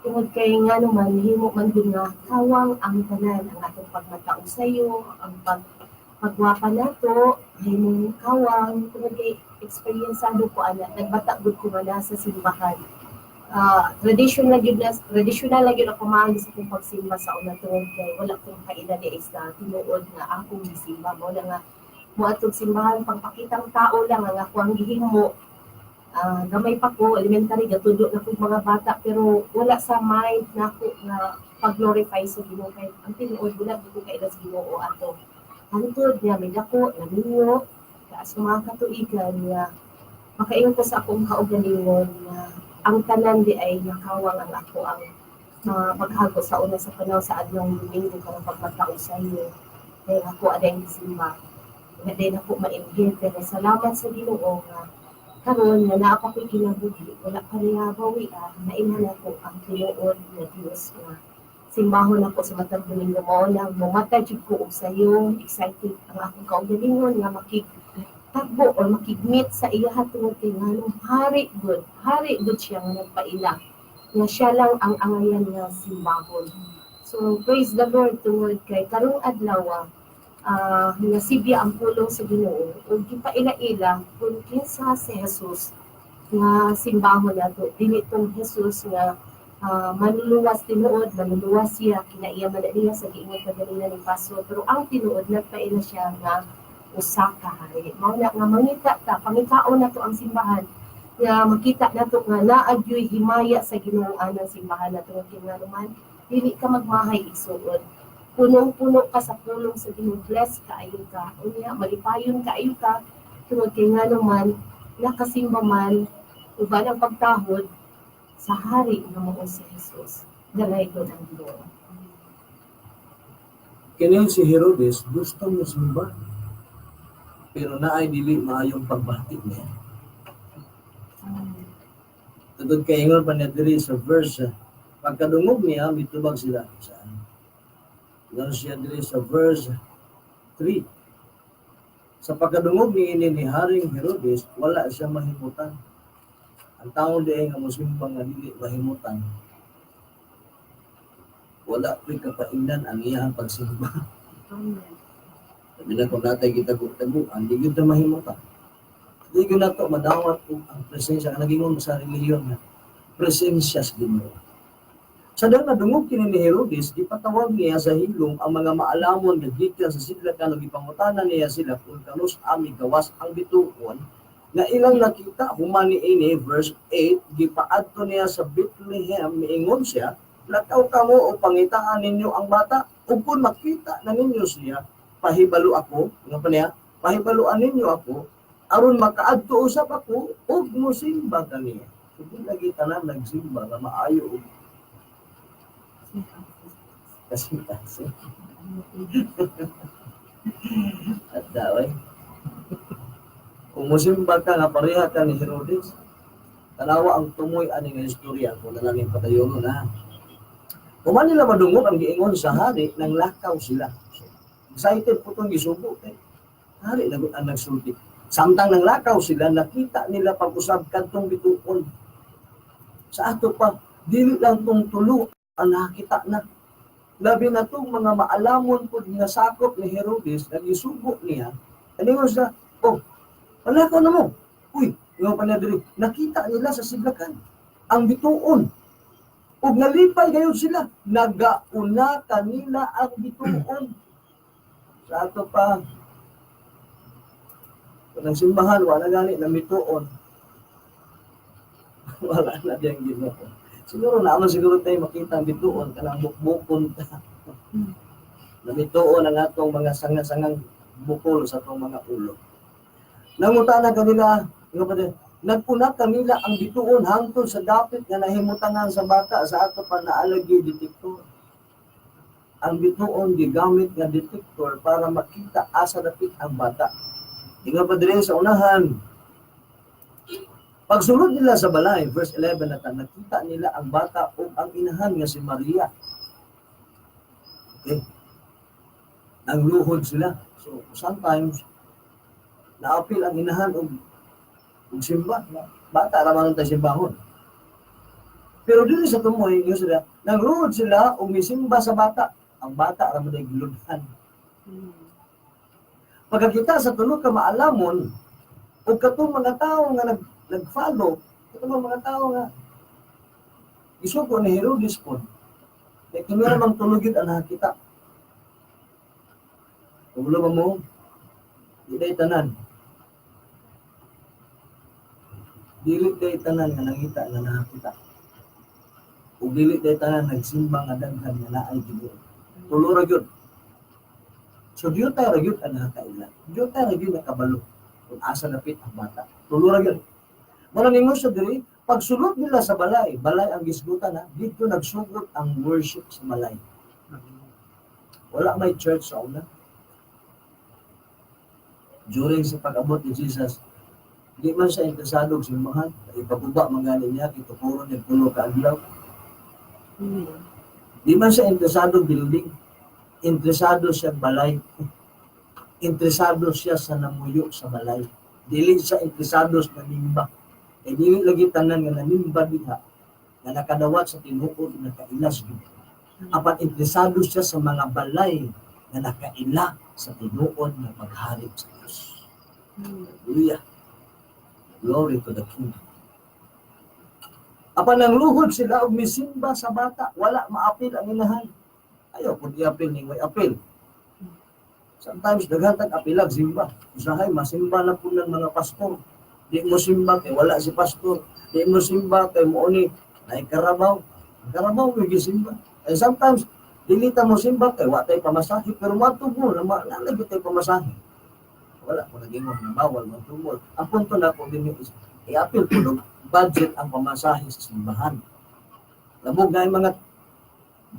Tungod kay nga naman himo man gyud nga kawang ang tanan, ang atong pagmataog sayo, ang pagwapa nato himong kawang tungod kay eksperyensado ko ana, nagbata gud ko nga nasa simbahan. Traditional gyud na, traditional gyud ako maagi sa akong pagsimba sa una tungod kay wala kong kaila di sa tinuod nga akong gisimba. Mao na nga moadtog simbahan pagpakitang tao lang ang ako ang gihimo. Gamay pa ko elementary, gatudo na kog mga bata, pero wala sa mind nako nga pag-glorify sa Ginoo kay ang tinuod wala gyud ko kaila sa Ginoo ato. Hangtod niya may dako naminyo taas mga katuigan nga makaingon ko sa akong kaugalingon nga ang tanan di ay nakawang ang ako ang paghago sa una sa panahon sa adlong Domingo karong pagmatao sa iyo. Kay ako aday gisimba. Nga day nako maimhir, pero salamat sa Ginoo nga karon nga naa pa ko'y kinabuhi, wala pa niya bawi nailhan ako ang tinuod nga Dios nga Simbahon ako sa matag Domingo, mao na momata jud ko og sayo, excited ang akong kaugalingon nga makig tagbo or makig-meet sa iya tungod kay nganong hari gud siya nga nagpaila nga siya lang ang angayan nga simbahon. So praise the Lord tungod kay karong adlaw nga sibya ang pulong sa Ginoo ug gipaila-ila kung kinsa si Jesus nga simbahon nato. Dili tong Jesus nga manluluwas tinuod, manluluwas siya, kinaiya man na niya sa giingon kaganina ni Pastor, pero ang tinuod nagpaila siya nga usa ka hari. Mao na nga mangita ta, pangitaon nato ang simbahan nga makita nato nga naa gyoy himaya sa Ginoo anang simbahan nato, kay ngano man dili ka magmahay, igsuon. Punong-puno ka sa pulong sa Ginoo, bless kaayo ka. Unya malipayon kaayo ka tungod kay ngano man nakasimba man uban ang pagtahod sa hari nga mao si Jesus. Dalaygon ang Ginoo. Kini si Herodes gusto mo simba. Pero naay dili maayong pagbati niya. Tungod kay ingon pa niya diri sa verse, pagkadungog niya, mitubag sila sa. Ingon siya diri sa verse 3. Sa pagkadungog ni ini ni Haring Herodes, wala siya mahimutan. Ang tao diay nga mosimba nga dili mahimutan, wala po'y kapaingdan ang iyang pagsimba. Amen. Sabi na kung natay gitago-taguan, di gyud ta mahimutan. Di gyud nato madawat og ang presensya, ang nagingon sa relihiyon nga presensya sa Ginoo. Sa dang nadungog kini ni Herodes, gipatawag niya sa hilom ang mga maalamon nga gikan sa sidlakan ug gipangutana niya sila kung kanus-a migawas ang bituon nga ilang nakita. Human niini, verse 8, gipaadto niya sa Bethlehem. Miingon siya, "Lakaw kamo o pangitaan ninyo ang bata, ug kung makita na ninyo siya, pahibalo ako." Nga pa niya, "Pahibaluan ninyo ako aron makaadto usab ako ug mosimba kaniya." So di lagi tanan nagsimba nga maayo og kasing-kasing. At daway. Kung musimba ka nga pareha ka ni Herodes, tanawa ang tumoy ani nga istorya kung na lang yung padayonon ha. Human nila madungog ang giingon sa hari, nang lakaw sila. So, excited po itong gisubo. Eh. Hari na ang nagsulti. Samtang nang lakaw sila, nakita nila pag-usab kadtong bituon. Sa ato pa, dili lang tong tulo ang nakita na. Labi na tong mga maalamon po nga sakop ni Herodes, nagisugo niya, ano siya, "Oh, palakaw na mo." Uy, yung pa niya diri, nakita nila sa sidlakan ang bituon. Ug nalipay gayon sila, nagauna kanila ang bituon. Sa ato pa, kung ang simbahan, wala gani na mituon. Wala na diyang Ginoo. Siguro na siguro tayo makita ang bituon, kanang bukbukon ta. Namituon ang atong mga sanga-sangang bukol sa atong mga ulo. Nangutana kanila, nga pa din, nagpuna kanila ang bituon hangtod sa dapit nga nahimutangan sa bata. Sa ato pa, naalagi detector. Ang bituon gigamit nga detector para makita asa dapit ang bata. Ingon pa diri sa unahan, pagsulod nila sa balay, verse 11 na ta, nakita nila ang bata ug ang inahan nga si Maria. Okay. Nangluhod sila. So sometimes naapil ang inahan og simba. Bata ra man tayo simbahon. Pero dito sa tumoy, yun sila, nangluhod sila ug misimba sa bata. Ang bata ra man ay giludhan. Pagkakita sa tulo ka maalamon ug katong mga tawo nga nag-follow, katong mga tao nga gisugo ni Herodes pod. Kay kini ra mang tulo gyud ang nakita. Kung ba mo, di day tanan. Dili day tanan nga nangita nga nakakita. Ug dili day tanan nagsimba nga daghan nga naay Ginoo. Tulo ra gyud. So diyutay ra gyud ang nakakaila. Diyutay ra gyud nakabalo kung asa napit ang bata. Tulo ra gyud. Mao ningon sa diri, pagsulod nila sa balay, balay ang gisgutan ha, dito nagsugot ang worship sa balay. Wala may church sa una. During sa pag-abot ni Jesus, di man siya interesado og simbahan. Ipaguba man gani niya, kitukuron niya 3 ka adlaw. Di man siya interesado building. Interesado siya balay. Interesado siya sa namuyo sa balay. Dili siya interesado sa nanimba. Kay dili lagi tanan nga nanimba diha nga nakadawat sa tinuod, nakaila sa Ginoo. Apan interesado siya sa mga balay nga nakaila sa tinuod nga paghari sa Dios. Hallelujah. Glory to the King. Apan ang luhod sila og misimba sa bata, wala maapil ang inahan. Ayaw pud iapil ning way apil. Sometimes daghan tag apilag simba. Usahay masimba na po ng mga pastor. Di mo simba kay wala si pastor. Di mo simba kay mo ni naay karabaw. Ang karabaw may gisimba. And sometimes dili ta mo simba kay wa tay pamasahe, pero moadto mo na naa gyud tay pamasahe. Wala ko nagingon na bawal mo. Ang punto na ko din is i-apil po og budget ang pamasahe sa simbahan. Labog na yung mga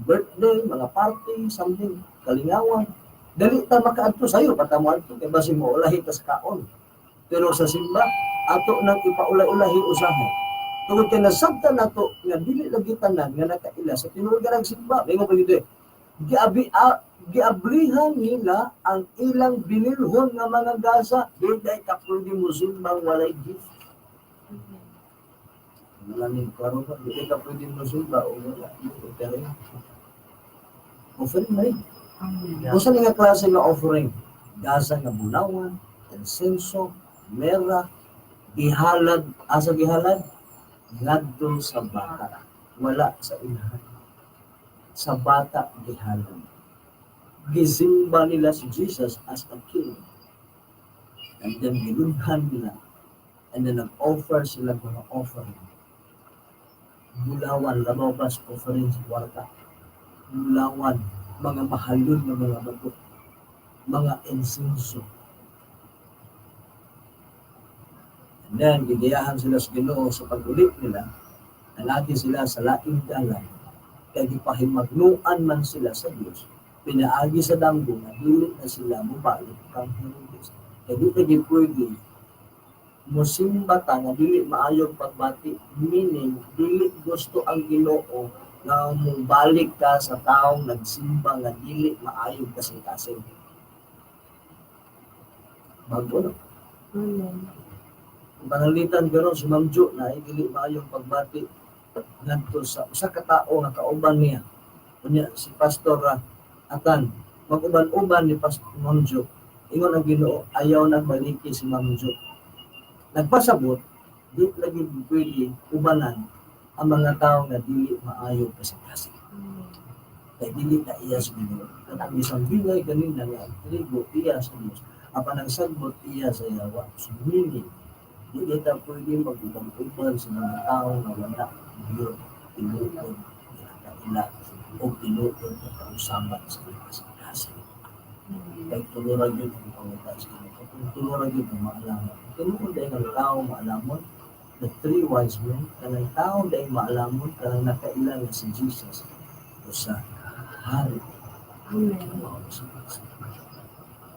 birthday, mga party, something, kalingawan. Dali ta makaadto sayo, pa ta mo adto kay basin mo ulahi ta sa kaon. Pero sa simba, ato nang ipaulay-ulahi usahay. Tungod kay nasabtan nato nga dili lagi tanan nga nakaila sa tinuod nga nagsimba. Mingon pa gyud eh. Giablihan nila ang ilang binilhon nga mga gasa. Dili dai ka pwede mo simbang walay gift. Wala ning klaro ba? Dili ka pwede mo simba o wala offering. Offering na rin. Amen. Kung sa nga klase nga offering, gasa nga bulawan, insenso, mera, gihalad, asa gihalad? Ngadto sa bata. Wala sa inahan. Sa bata gihalad. Gisimba nila si Jesus as a king. And then gilunhan nila. And then nag-offer sila mga offering. Bulawan, labaw ba sa offering sa kwarta? Bulawan, mga mahalon nga mga bato, mga insenso. And then, gigayahan sila sa Ginoo sa pag-ulit nila, nalagi sila sa laing dalan, kay gipahimagnuan man sila sa Dios, pinaagi sa damgo nga dili na sila mobalik kang Herodes. Kay di ta gyud pwede mosimba ta nga dili maayong pagbati, meaning dili gusto ang Ginoo nga mobalik ka sa taong nagsimba nga dili maayong kasing-kasing. Bago no? Amen. Kung pananglitan karon si Ma'am Jo na ay dili maayong pagbati ngadto sa usa ka tao nga kauban niya. Unya si Pastor Atan mag-uban-uban ni Pastor Ma'am Jo. Ingon ang Ginoo, ayaw nang baliki si Ma'am Jo. Nagpasabot, di lagi pwede ubanan ang mga tao nga dili maayo kasing-kasing. Kay dili na iya sa Ginoo. Kanang isang bingay kanina nga ang trigo iya sa Dios, apan ang sagbot iya sa yawa. So meaning, dili ta pwede mag-uban-uban sa mga tao nga wala Dios tinuod nga nakaila o tinuod nga kausaban sa iyang kasing-kasing. Kay tulo ra gyud ang panguta sa Ginoo. Kung tulo ra gyud ang maalaman. Tinuod ay ang tao maalamon, the three wise men, kanang tao dahil maalamon, kanang nakaila nga si Jesus usa hari. Amen. Mao sa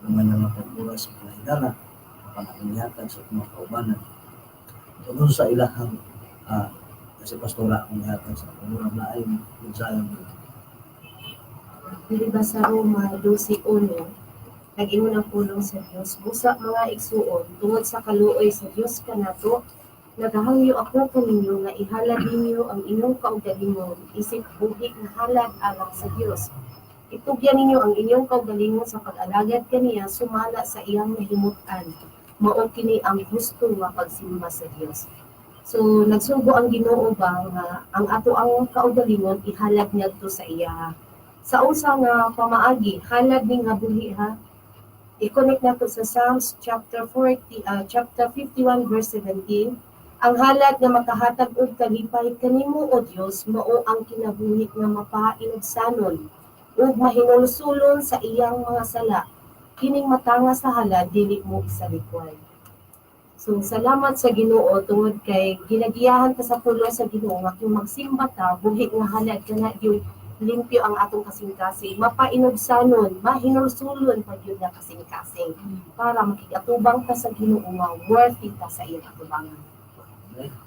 mga namatag oras mga higala, panahon sa mga kaubanan. Tungod sa ilahang kasi pastora akong ihatag sa murag na ay mensahe. Dili ba sa Roma 12:1, nag-ingon ang pulong sa Dios, "Busa mga igsuon, tungod sa kaluoy sa Dios kanato, nagahangyo ako kaninyo nga ihalad ninyo ang inyong kaugalingon isip buhi nga halad alang sa Dios. Itugyan ninyo ang inyong kaugalingon sa pag-alagad kaniya sumala sa iyang nahimutan. Mao kini ang husto nga pagsimba sa Dios." So nagsugo ang Ginoo ba nga ang ato ang kaugalingon ihalad ngadto sa iya. Sa unsa nga pamaagi halad ni nga buhi ha? I-connect nato sa Psalms chapter 40, chapter 51 verse 17. "Ang halad nga makahatag og kalipay kanimo, o Dios, mao ang kinabuhi nga mapainugsanon ug mahinulsulon sa iyang mga sala. Kining matanga sa halad dili mo isalikway." So salamat sa Ginoo tungod kay ginagiyahan ta sa pulong sa Ginoo nga kung magsimba ta, buhi nga halad kana yung limpyo ang atong kasing-kasing, mapainugsanon, mahinulsulon pa gyud nga kasing-kasing para makig-atubang ta sa Ginoo nga worthy ta sa iyang atubangan.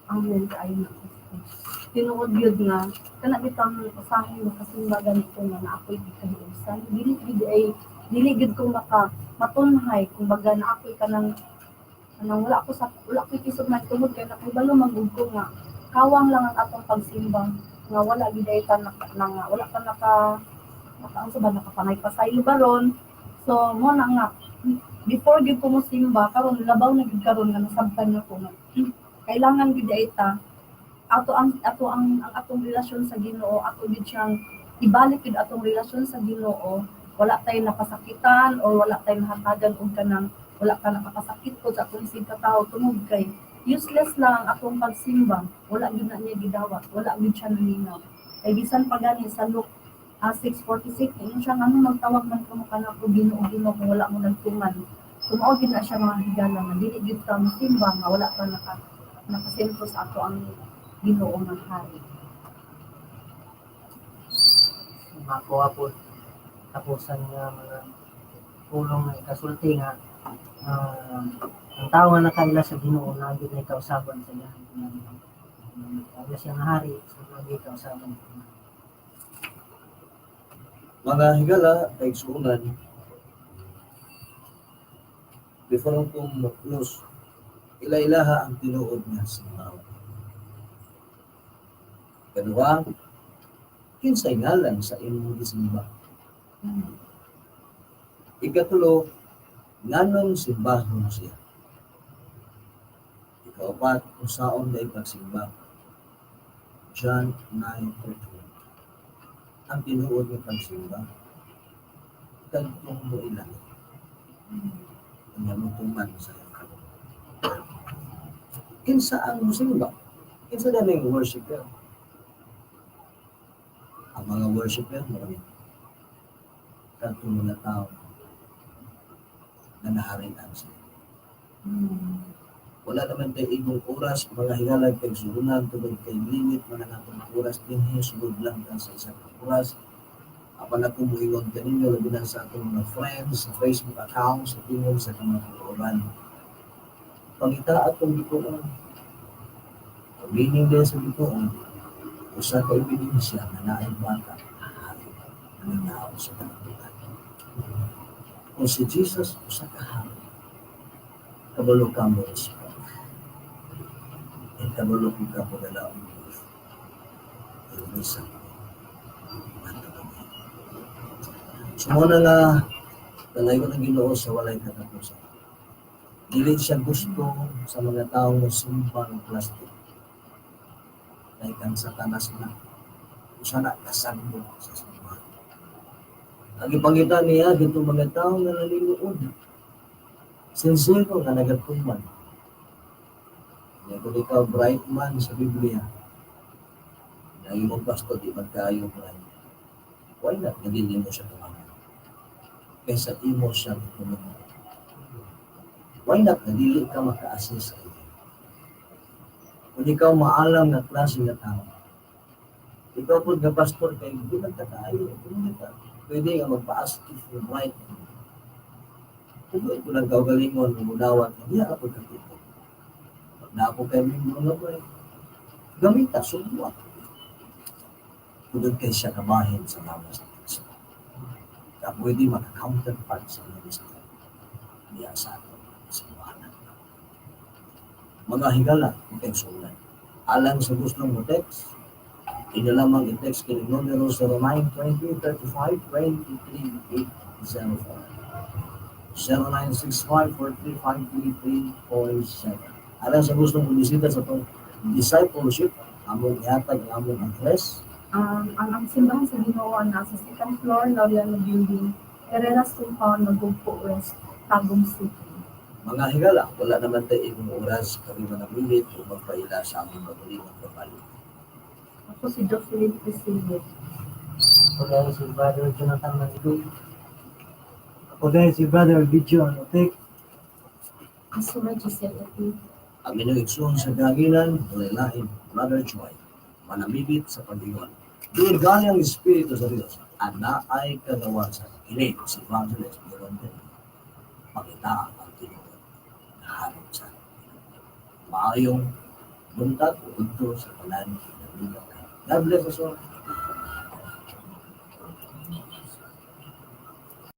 Amen. Kaayo na. Tinuod gyud nga kana bitang usahay makasimba ganito nga na ako'y gikahiusan. Dili gyud ay dili gyud ko maka matunhay, kumbaga na ako'y kanang kanang wala ko peace of mind tungod kay nakahibalo man gud ko nga kawang lang ang atong pagsimba nga wala gyud ay ta naka, na, nga wala ka naka naka unsa ba, nakapangay pasaylo ba ron. So mo na nga before gyud ko mosimba, karon labaw na gyud karon nga nasabtan na ko nga kailangan gyud ay ta ato ang atong relasyon sa Ginoo, ato gyud siyang ibalik gyud atong relasyon sa Ginoo. Wala tay napasakitan or wala tay nahatagan og kanang wala ka nakapasakit po sa atong isig katawo tungod kay useless lang ang atong pagsimba, wala gyud na niya gidawat, wala gyud siya naminaw. Kay bisan pa gani sa Luke 6:46, ingon siya, "Ano magtawag man kamo kanako Ginoo, Ginoo, kung wala mo nagtuman?" So mao gyud na siya, mga higala, nga dili gyud ta mosimba nga wala pa nakasentro sa ato ang Ginoo nga hari. Makuha po tapusan nga mga pulong nga ikasulti nga ang tao nga nakaila sa Ginoo na gyud na kausaban sa iyang nakaila siya nga hari, so naa kausaban. Mga higala, kaigsuonan, before kong mag-close, ila-ilaha ang tinuod nga simbahon. Kaduha, kinsay ngalan sa imong gisimba? Ikatulo, nganong simbahon siya? Ikaapat, unsaon day pagsimba? John 9:31. Ang tinuod nga pagsimba, kadtong mo ilang. Unya mo tuman sa iyang kaloob. Kinsa ang musimba? Kinsa ganing worshipper? Ang mga worshipper, marami. Kadtong mga tao na naharian siya. Wala naman tay igong oras, mga higala, kaigsuonan, tungod kay limit man ang atong oras dinhi, sulod lang ta sa isa ka oras. Apan ako moingon kaninyo, labi na sa atong mga friends, sa Facebook account, sa Tingog sa Kamatuoran. Pangita atong bituon. Ang meaning din sa bituon, usa ka ebidensya nga naay bata nga hari nga natawo sa kalibutan. Kung si Jesus usa ka hari, kabalo ka mo respect. And kabalo ka mo dala og gift. Pero bisan ngadto kami. So mo na nga kalayo ng Ginoo sa walay katapusan. Dili siya gusto sa mga taong mosimba ng plastic. Like ang Satanas na usa na kasagbo sa simbahan. Ang ipangita niya dito mga tao nga nalinuod. Sincero nga nagatuman. Kaya kung ikaw bright man sa Biblia, na imong pastor di man kaayo bright, why not nga dili mo siya tumanan? Kaysa imo siya tutulungan. Why not nga dili ka maka-assist sa iya? Kung ikaw maalam nga klase nga tao, ikaw po nga pastor kay di man ta kaayo, di ta pwede nga magpa-ask for bright. Kung ko lang kaugalingon, mudawat, hindi ako pagkakita. Pag na ako kay membro nga bright, gamita, subuan. Tungod kay siya kabahin sa lawas ni Kristo. Kaya pwede maka-counterpart sa ministry diya sa ato simbahan. Mga higala, kaigsuonan. Alang sa gustong mo text, inyo lamang i-text kini numero 0920 35 23 804, 0965 4353347. Alang sa gustong bumisita sa atong discipleship, among ihatag ang among address. Ang simbahan sa Ginoo nasa second floor, Laureano Building, Herrera's Compound, Magugpo West, Tagum City. Mga higala, wala naman tayo igong oras, kami manamilit o magpaila sa aming magaling babalik. Ako si Jocelyn Priscilla. Ako dahil si Brother Jonathan Manigo. Ako dahil si Brother Gideon Otek. Pastor Giselle Otig. Ang inyong igsoon sa kahanginan, walay lain, Brother Joy, manamibit sa pag-ingon. Doon galing ang Espiritu sa Diyos, ana ay kagawasan. Ini si Evangelist Miron. Pakita ang tinuod na harap sa Maayong Buntag o udto sa tanan. God bless us all.